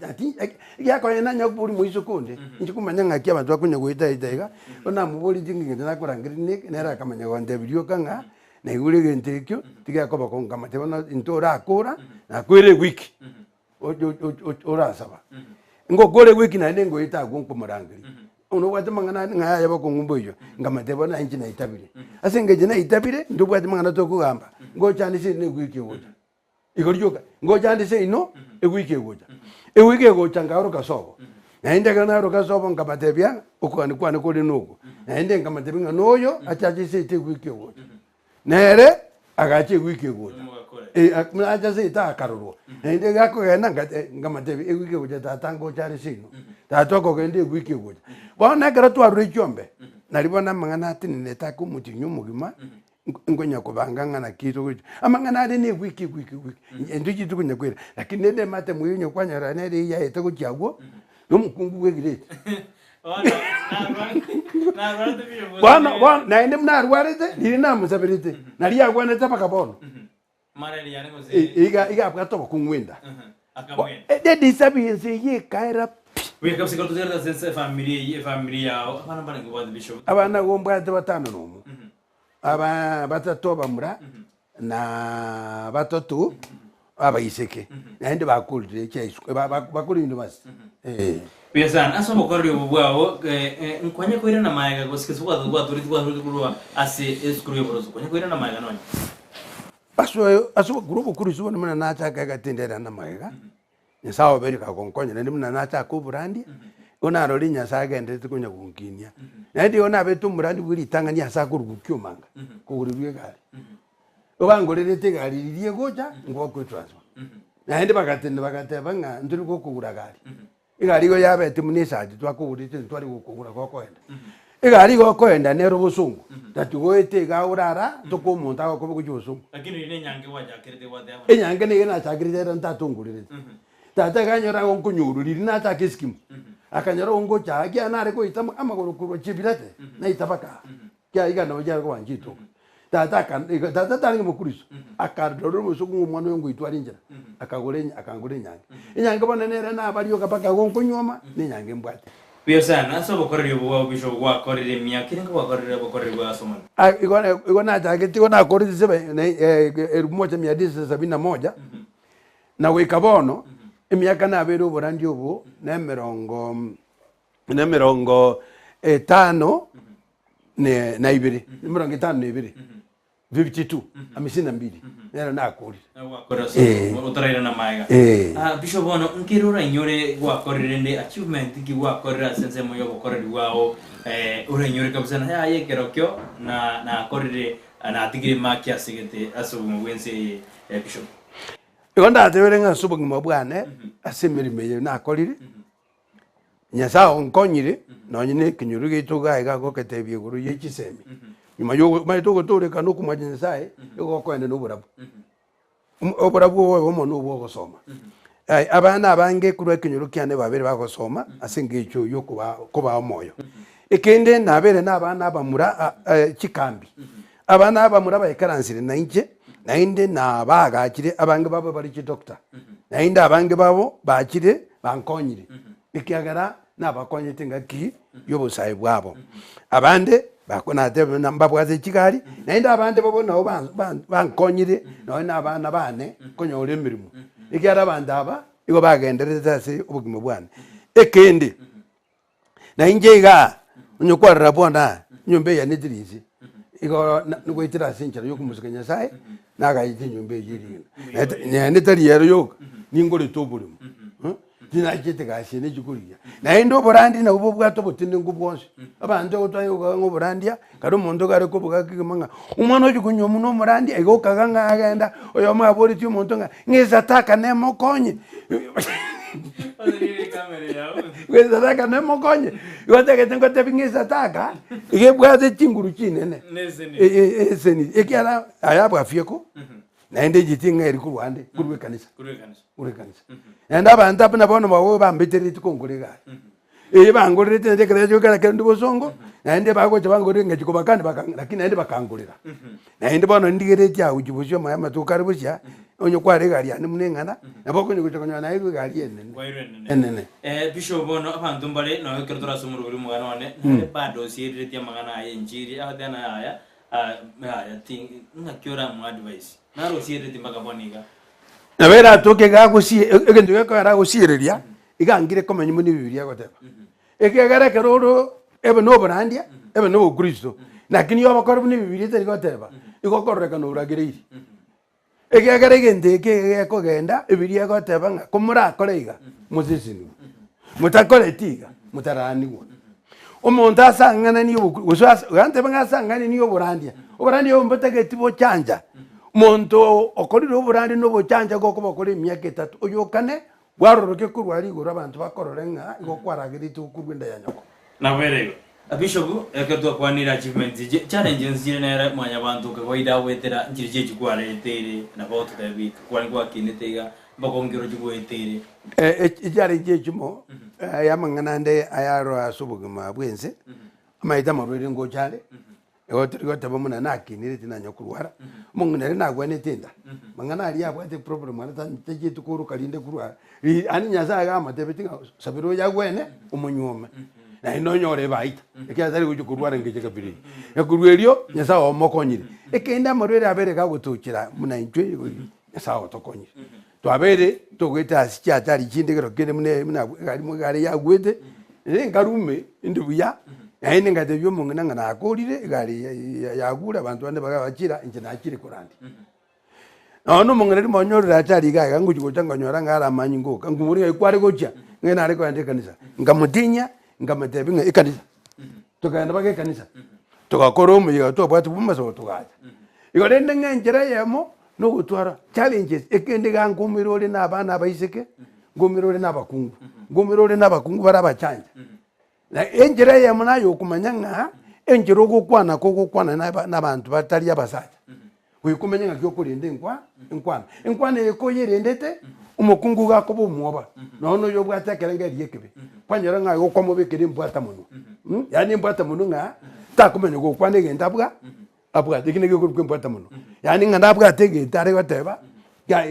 ati egiakonya nanya koboria moiseke onde, inche komanya ng'aki abanto bakonya goeta eta iga, bono namoboretie ng'a egento nakorangereria neke, nere akamanya gontebia rioka ng'a naigure egento ekio, tigekoba kongu, nkamotebia bono intwe orakora, nakoire ewiki. Orasaba, ngokore ewiki naende ngoete agwo nkomorangeria, nobwate amang'ana ande ng'a yaya bokong'u mboiyo, nkamotebia bono inche naitabire. Ase eng'encho naitabire, ntobwati mang'ana tokogamba, ngocha ande seino ewiki egocha, igo rioka, ngocha ande seino ewiki egocha. Ewiki egocha nkaoroka sobo, naende ekero naroka sobo nkabatebia, okogania kwane kore noko, naende nkamotebia ng'a noyo achache seito ewiki egocha. Nere agacha ewiki egocha, buna acha seito akarorwa, naende gakogenda nkamotebia ewiki egocha tata ngocha are seino, tata okogenda ewiki egocha. Bono ekero twarure chiombe, nari bono amang'ana atenenete ake omotienyi omogima, nkonya kobanga ng'a naki togocha, amang'ana are na ewiki ewiki ewiki, intwe chitokonya koira, lakini rende emate moyo onye kwanyora nere eyaete gochia abwo, na omokungu bwa egrade. Bono bono naende buna arwarete, riria namosaberete, naria agwenerete mpaka bono. Iga iga abwate obokong'u enda. Edisabi ense eyio ekaera pi. Abana igo mbwate batano na omo, aba batato abamura, na batato abaiseke, naende bakorire chiaisiko bakorire university eh. Buya sana. Ase obokoreri obo bwao, nkwanye koirana magega gose gose gwatoreti gwatoreti korwa ase esukuru y'oboroso, kwanye koirana magega nonye? Ase ase korwa obokristo bono buna nachaka egatindera na magega, Nyasaye obeire kagonkonya naende buna nachaka oborandia, igo narorire Nyasaye agenderete konya gonkinia. Naende igo nabete omorandi bwe ritang'ani ase akorokwa Kiomanga, kogorerwa egari. Igo bangorerete egari riria egocha, ngoakwa etransfer. Naende bagatenena bagateba ng'a ntori gokogura gari. Egari igo yabete buna esati twakogorete ntware gokogura gokoenda. Egari igo okoenda nere obosongo, that goete igaa orara toka omonto agokobe gochia obosongo. Lakini riria enyange gwachakerete gwateba. Enyange nigo nachakerete ere ntatongorerete. Tata akanyora igo nkonyorwa riria nachaka esikimu, akanyora igo ngocha aa ekiagera nare goita amagoro korwa chebirate, naita mpaka aa. Kiagera iga nabo chiare koba nchitoka. Tata aka iga tata tarenge mokristo, akarora obosio ng'a omwana oyo ngoitwa are enchera, akagora enya akangora enyange. Enyange bono nere nabarioka mpaka igo nkonyuoma, na enyange mbwate. Buya sana ase obokoreri obo bwao Bishop gwakorire emiaka ere gwakorire obokoreri bwa ase Omonene. Ah, igo igo nachagete igo nakorete sebe na elfu moja mia tisa sabini na moja, na goika bono, emiaka nabeire oborandi obo na emerongo na emerongo etano ne na ibere, emerongo etano na ebere, 52, hamsini na mbili, nero nakorire. Gwakorire ase Eh. otarairana magega. Eh. Ah, Bishop bono nkere orainyore gwakorire rende achievement ki gwakorire ase ensemo ya obokoreri bwao eh, orainyore kabisa na yaya ekero kio na nakorire natigire mark ase gete ase obogima bwa ense eye eh, Bishop. Igo ndatebire ng'a ase obogima bwane, ase emeremo eye nakorire, Nyasaye onkonyire, nonye na ekenyoro giaito iga iga gogetebia igoro ye chisemi, nyuma ya omanyete ogotooreka na okomwancha Nyasaye, nigo gokoenda na oborabu. Oborabu obo obomo na obwa ogosoma. Abana abange korwa ekenyoro kiane babere bagosoma ase engencho ya okoba kobaa omoyo. Ekende nabere na abana abamura chikambi, abana abamura baikaransire nainche, naende nabagachire abange babo bare chidoctor, naende abange babo bachire bankonyire, ekiagera nabakonyete engaki y'obosae bwabo. Abande bako nateba buna mbabwate chigari, naende abande babo nabo ba- ba- bankonyire nonye na abana bane konyora emeremo, ekiagera abanto aba nigo bagendererete ase obogima bwane. Ekende, na inche igaa, onye kwarora bono aa, enyomba eye yane teri inse, igo na goetera ase enchera ya okomosika Nyasaye, nagaete enyomba eywo erigena. Naende tari ero yoka, ningorete oboremo. Tinachete egasi eye nechikorigia. Naende oborandi nabwo bobwate obotenenku bwonsi. Abanto igo tware koba ng'a oborandia, kare omonto iga are koboga kegima ng'a omwana ochi konywa buna omorandia, igo okaga ng'a agenda, oyomo aboreti omonto ng'a ng'a esataka nemokonye ng'a esataka nemokonye, igo otagete ngotebi ng'a esataka, iga ebwate chinguru chinene, eseni, ekiagera aya abwafieko. Naende inche ting'aeri korwa ande, korwa ekanisa. Korwa ekanisa. Korwa ekanisa. Naende abanto abwo na bono bago bambeterereti kongora egari. Eye bangorerete naende ekero yacha goikera kero ndi bosongo, naende bagocha bangorera ngachia kobakani baka lakini naende bakangorera. Naende bono ndigeretie agochia bosio amaye amatuko kare bosia, onye kware egari yane buna eng'ana, nabo okonya gocha konyora naye egari enene. Kwairwe enene. Enene. Eh, Bishop bono abanto mbare nonya ekero tore ase omoroberi omogano one, nare bado osiereretie amang'ana aya enchiri, agoteba yaya, Yaya ti ng'aki oramoadvise? Naro osierereti mpaka bono iga. Nabo eratoke iga agosie egento gekogera agosiereria, iga angire komenya buna ebibiria egoteba. Ekiagera ekero oro ebe na oborandia, ebe na obokristo, lakini obokore buna ebibiria etari goteba, igo okororekana oragereiri. Ekiagera egento eke gekogenda, ebibiria egoteba ng'a komorakore iga, mosesenigwe, motakoreti iga, motaraanigwa. Omonto asang'ananie obokri gose ase gantebe ng'a asang'ananie oborandia, oborandia obo mbotageti bochancha, monto okorire oborandia na obochancha gokoba okore emiaka etato, oyo okane Bwaroroke korwa aria igoro abanto bakorore ng'a igo kwarageretie gokorwa enda ya nyoko. Naboire igo. Bishop, ekero twakwanire achievements echi, challenges chire nere mwanyabanto kawaida agoetera nchiri chiachi kwareteire nabo ototebi kwani gwakinete iga mpaka ongero ochi goeteire. Echallenge echimo ya amang'ana ande ayaroo ase obogima bwa ense, amaete amarwaire ngocha are. Igo tori goteba buna nakinire tinanya korwara, omong'ina ere nagwenete enda, mang'ana aria abwate eproblem aria ta- tachieti koroka rinde korwa ri yaani Nyasaye iga amotebetie ng'a sabera oyo agwene, omonyuome, naende onyore ebaita, ekiagera tari gochia korwara engencho ekabira eyio. Na korwa erio, Nyasaye omokonyire. Ekende amarwaire abere gagotochera buna intwe igo Nyasaye otokonyire. Twabeire togoeta ase chihatari chinde ekero kende buna buna egari egari yagwete, ere nkarume inde buya, naende ngatebia omong'ina ng'a nakorire egari yagure abanto bande bagachira inche nachire korandia. Nonya omong'ina rimo onyorire achari iga iga ngochi gocha nkanyora ng'a are amanyi ngoka, nkomoboria ng'ai kware gochia, ng'ai nare kogenda ekanisa, nkamotinyia, nkamotebia ng'a ekanisa, tokagenda mpaka ekanisa, togakora omoyega twabwate bwa amasabo togacha. Igo rende ng'a enchera eyemo. Nogotwara challenges, ekende iga nkoumera ore na abana abaiseke, nkoumera ore na abakungu, nkoumera ore na abakungu bare abachanja. Na enchera eyemo naye okomanya ng'a enchera ogokwana kogokwana na aba na abanto batari abasacha, goika omanye ng'aki okorenda enkwa enkwana. Enkwana eye koyerendete, omokungu iga akoba omwoba, nonya na oyo obwate ekerengerio ekebe, kwanyora ng'a igo kwamobekera embwata monwa, yaani embwata monwa ng'a takomanya gokwana egento abwa. Abwate, eki nakio ekorokwa embwata mono. Yaani ng'a nabwate egento are goteba, kia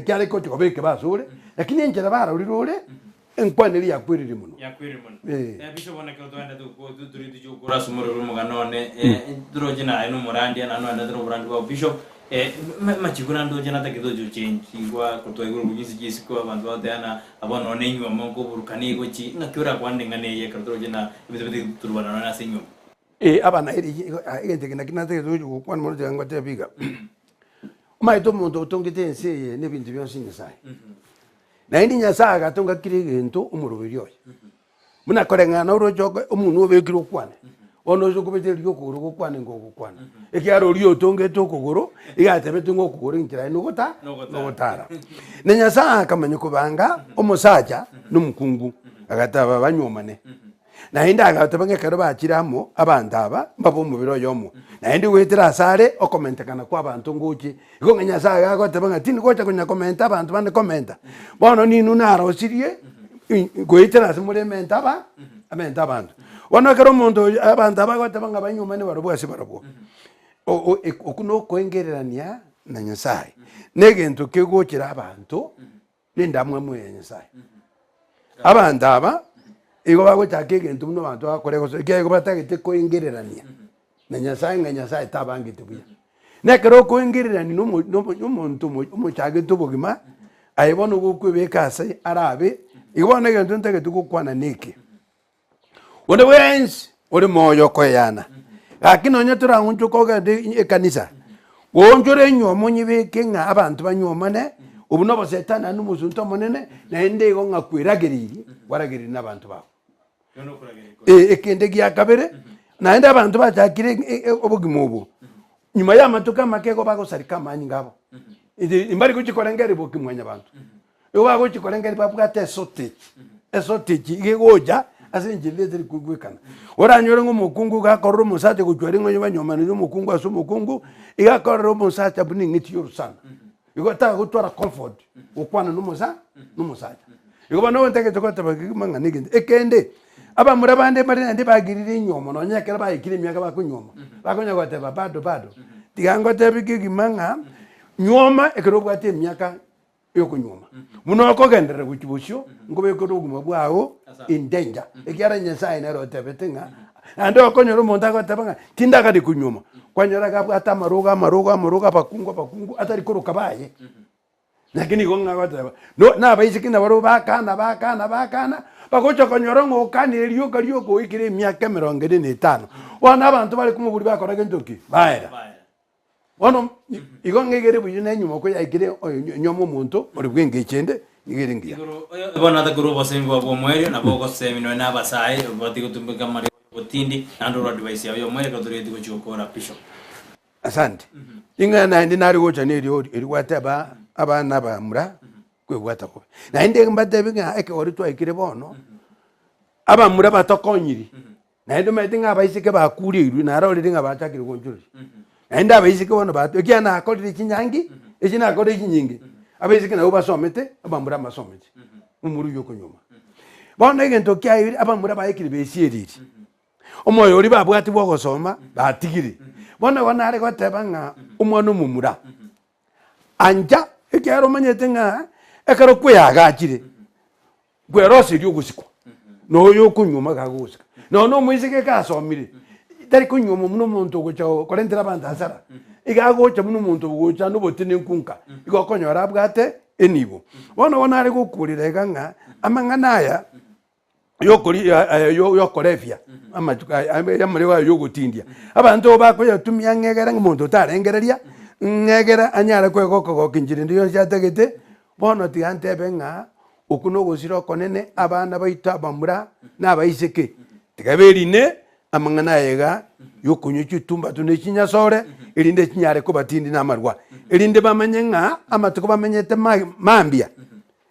kiare gocha koba ekebe asore, lakini enchera barorire ore, enkwana eria yakwereire mono. Yakwereire mono. Eh. Eh, Bishop bono ekero twaendete gokwa tu- turi tochia gokora ase omorero omogano one, eh, toroche naye na omorandia naende noendete na oborandi bwao Bishop, eh, ma- machiko naende oche natagete oche ochange igwa korwa twaigure korwa chinse chia isiko abanto bagoteba ng'a bono nonye enywomo nkoburukania egochi, ng'aki orakwane eng'ana eye ekero toroche na ebinto bitari goturubana nonye ase enywomo? Eh, abana ere igo egento eke naki natagete gocha gokwana mono tiga ngotebie iga, omanyete omonto otongete ense eye na ebinto bionsi Nyasaye. Naende Nyasaye agatonga kera egento omoroberi oye. Buna koreng'ana oroche oko omonwe obekire okwane, Bono ase okobeta erio okogoro gokwane ngogokwana. Ekiagera oria otongete okogoro, iga atebete ng'a okogoro enchera yaye nogota nogotara. Na Nyasaye akamanya kobanga omosacha na omokungu, agateba banyuomane. Naende agateba ng'a ekero bachire amo, abanto aba mbabe omobere oyomo. Naende goetera asare okomentekana kwa abanto ngochie. Igo ng'a Nyasaye agoteba ng'a tindi gocha konya komenta abanto bande komenta. Bono ninwe narosirie goetera ase more emente aba amente abanto. Bono ekero omonto oyo abanto aba bagoteba ng'a banyuomane barobwo ase barobwo, o- o okwo nokoengererania na Nyasaye, na egento kegochera abanto. Nendamwamu ya Nyasae. Abanto aba igo bagochaka egento buna abanto bagokora egoso ekiagera igo batagete koengererania na Nyasae ng'a Nyasae tabangete buya. Na ekero okoengererania na omo na omo na omonto omo omochagete obogima, aye bono gokwebeka ase arabe, igo bono egento ntagete gokwana neke. Onde bwensi ore moyo okoeyana, gaki nonya torang'unchoke ogende ekanisa, goonchora enywomo onyebeke ng'a abanto banywomane, obwo na obosetani naende omosunte omonene, naende igo ng'a kweragereirie, kwaragereirie na abanto bago. Eh, ekende gia kabere, naende abanto bachakire e- e- obogima obwo, nyuma ya amatuko amake igo bagosareka amanyinga abo. Inche mbari gochia korengereria boki mwanyabanto. Igo bagochia korengereria babwate eshortage, eshortage iga egocha ase enchera ere etari koigwekana. Oranyore ng'a omokungu iga akorora omosacha gochia aria ng'a banyomanire omokungu ase omokungu, iga akorora omosacha buna eng'iti ya orosana. Igo tagotwara comfort gokwana na omosa na omosacha. Igo bono ntagete goteba kegima ng'a negento. Ekende, abamura bande mbare naende bagirire enywomo nonye ekero baikire emiaka bakonywoma, bakonya goteba bado bado. Tiga ngotebi kegima ng'a, nywoma ekero obwate emiaka y'okonyuoma. Buna okogenderera gochia bosio, nkobekere obogima bwao in danger, ekiagera Nyasaye nere otebete ng'a, naende okonyora omonto agoteba ng'a tindagani konyuoma, kwanyora iga abwate amarogo amarogo amarogo abakungu abakungu atari koroka baye. Lakini igo ng'a agoteba, no na abaiseke nabarobwo bakana bakana bakana, bagocha konyora ng'a okanire rioka rioka oikire emiaka emerongo ene na etano. Bono abanto bare komoboria bakora gento ki? Baera. Bono igo ng'egere buya na enyuma oko yaikire nyoma omonto ore bw'engecho ende nigo ere engiya. Igoro oyo bono atakorwa obosemi bwabo bw'omoerio, nabo ogosemi nonya na abasae batige gotumbeka amariko y'obotindi, naende orwa advice yao y'omoerio ekero torigetie gochia gokora bishop. Asante. Ing'ana naende nare gocha na erio eri gwateba abana abamura kwebwata bobe. Naende mbatebi ng'a ekegori twaikire bono, abamura batokonyiri. Naende omanyete ng'a abaiseke bakureirwe narorire ng'a bachakire gonchoreria. Naende abaiseke bono bato ekiagera nakorire chinyangi, echi nakorire chinyinge, abaiseke nabwo basomete, abamura mbasometi, omura oywo okonyuoma. Bono egento kiaye abamura baikire besieriri, omoyo oria babwate bwa ogosoma batigire. Bono igo nare goteba ng'a omwana omomura, ancha ekiagera omanyete ng'a ekero kweagachire. Kweroseria ogosikwa, na oyo okonyuoma iga agogosika. Nonya na omoiseke ekero asomire, tari konyuoma buna omonto ogocha korentera abanto hasara, iga agocha buna omonto ogocha na obotenenku nka, igo okonyora abwate enibo. Bono igo nare gokurera iga ng'a amang'ana aya yokori aya yokorefia amatuko aya amariogo aya yogotindia, abanto bakoyatumia ng'a egere ng'a omonto otarengereria, ng'a egere anyare koegoka goka enchera ende yonsi atagete, bono tiga ntebe ng'a Okwo nogosira okonene, abana baito abamura na abaiseke, tiga berine amang'ana aya iga y'okonywa chitumbatu ne chinyasore, erinde chinyare kobatindi namarwa, erinde bamanye ng'a amatuko bamenyete mambia,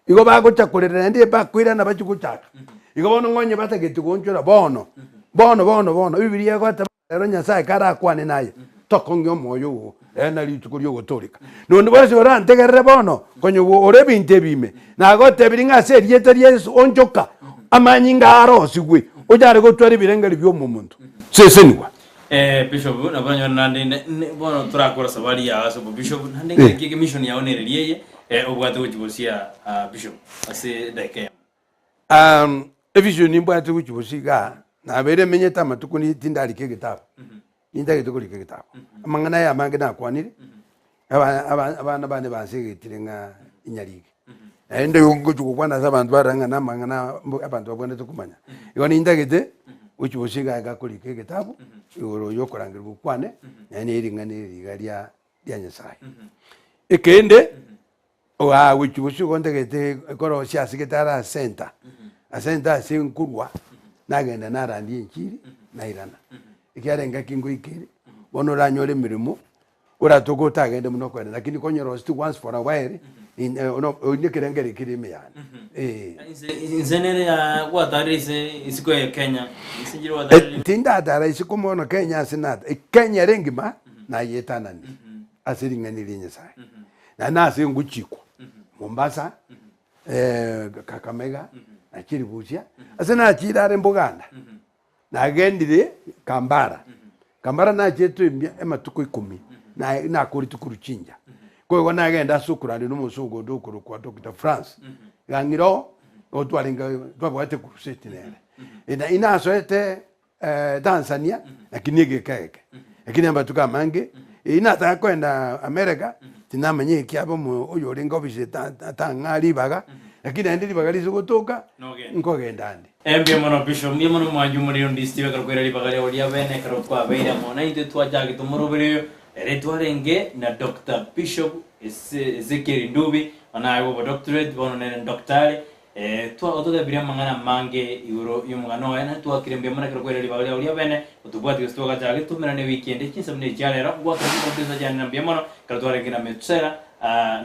igo bagocha korera naende bakoirana bachie gochaka. Igo bono ng'onye batagete goonchora bono, bono bono bono, Ebibilia egoteba. Ero Nyasae karakwane naye, tokong'ia omoyo oo, ere na rituko ri'ogotooreka. Na onde bwensi orantegerere bono, konya ore ebinto ebi ime, nagotebirie ng'a ase erieta ria Yeso onchoka, amanyinga arosigwe, onyare gotwara ebirengererio bi'omomonto. Sesenigwa. Eh, Bishop, nabo nanyora naende ne- ne- bono torakora safari yao ase obobishop, naende Eh. ng'aki emission yao nere riria eye, eh, obwate gochia gosia ah, Bishop ase edaika eyemo. Evision nimbwate gochia bosio igaa, nabeire menyete amatuko ni tindarika egetabu, nintagete korika egetabu. Amang'ana aya amange nakwanire, aba- aba- abana bane bansegetire ng'a inyarike. Naende ngochia gokwana ase abanto barora ng'a namang'ana mbo abanto babwenerete komanya. Igo nintagete, gochia bosio igaa iga korika egetabu, igoro ya okorangerwa kwane, naende na ering'ana eri iga ria ria Nyasaye. Ekende. Oaa gochia bosio igo ntagete korosia ase gete are ase center, ase center ase nkorwa, nagenda narandia enchiri, nairana. Ekiagera engaki ngoikere, bono oranyore emeremo, oratoke otagende buna okoenda, lakini konyeroseti once for a while, oyio ekerengerio kere ime yane, eh. Inse nere ya gwatarire ase isiko ya Kenya, inse nchire gwatarire. Tindatara isiko mono Kenya ase nata, Kenya ere engima nayetananire ase ring'ana ria Nyasaye. Naende nase ngochikwa Mombasa, Kakamega, nachire Busia, ase nachire are Buganda. Nagendire Kambara, Kambara nachete emia amatuko ikomi, na nakorete korwa chinja. Koigo nagenda ase okorania na omosongo onde okorokwa Doctor France, gang'ira oo, nigo twarenge twabwate crusade nere. Ina inasoete Tanzania, lakini egeka eke, lakini amatuko amange, inataka koenda America, tinamanya ekiaba omo oyorenge obisete ta tang'a ribaga, lakini naende ribaga rise gotoka, Nogende. nkogenda nde. Mbuya mono Bishop, mbuya mono mwanchi omoriri onde Steve ekero kwaira ribaga riao ria bene ekero kwabeire amo naintwe twachagete omoroberi oyo ere twarenge na Doctor Bishop Ezekiel Ndubi bono aye bw'obo doctorate bono nere ndoctari twa ototebirie amang'ana amange igoro y'omogano oye naende twakire mbuya mono ekero kwaira ribaga riao ria bene otobwati gose twagachagete tomerane ewiki ende chinsa buna echi chia rero ngwakire chiproducer chiane na mbuya mono ekero twarenge na Metusela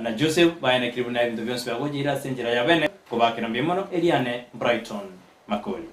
na Joseph baenekire buna ebinto bionsi biagocheire ase enchera ya bene. Kobakera mbuya mono, Eliane Brighton Makori.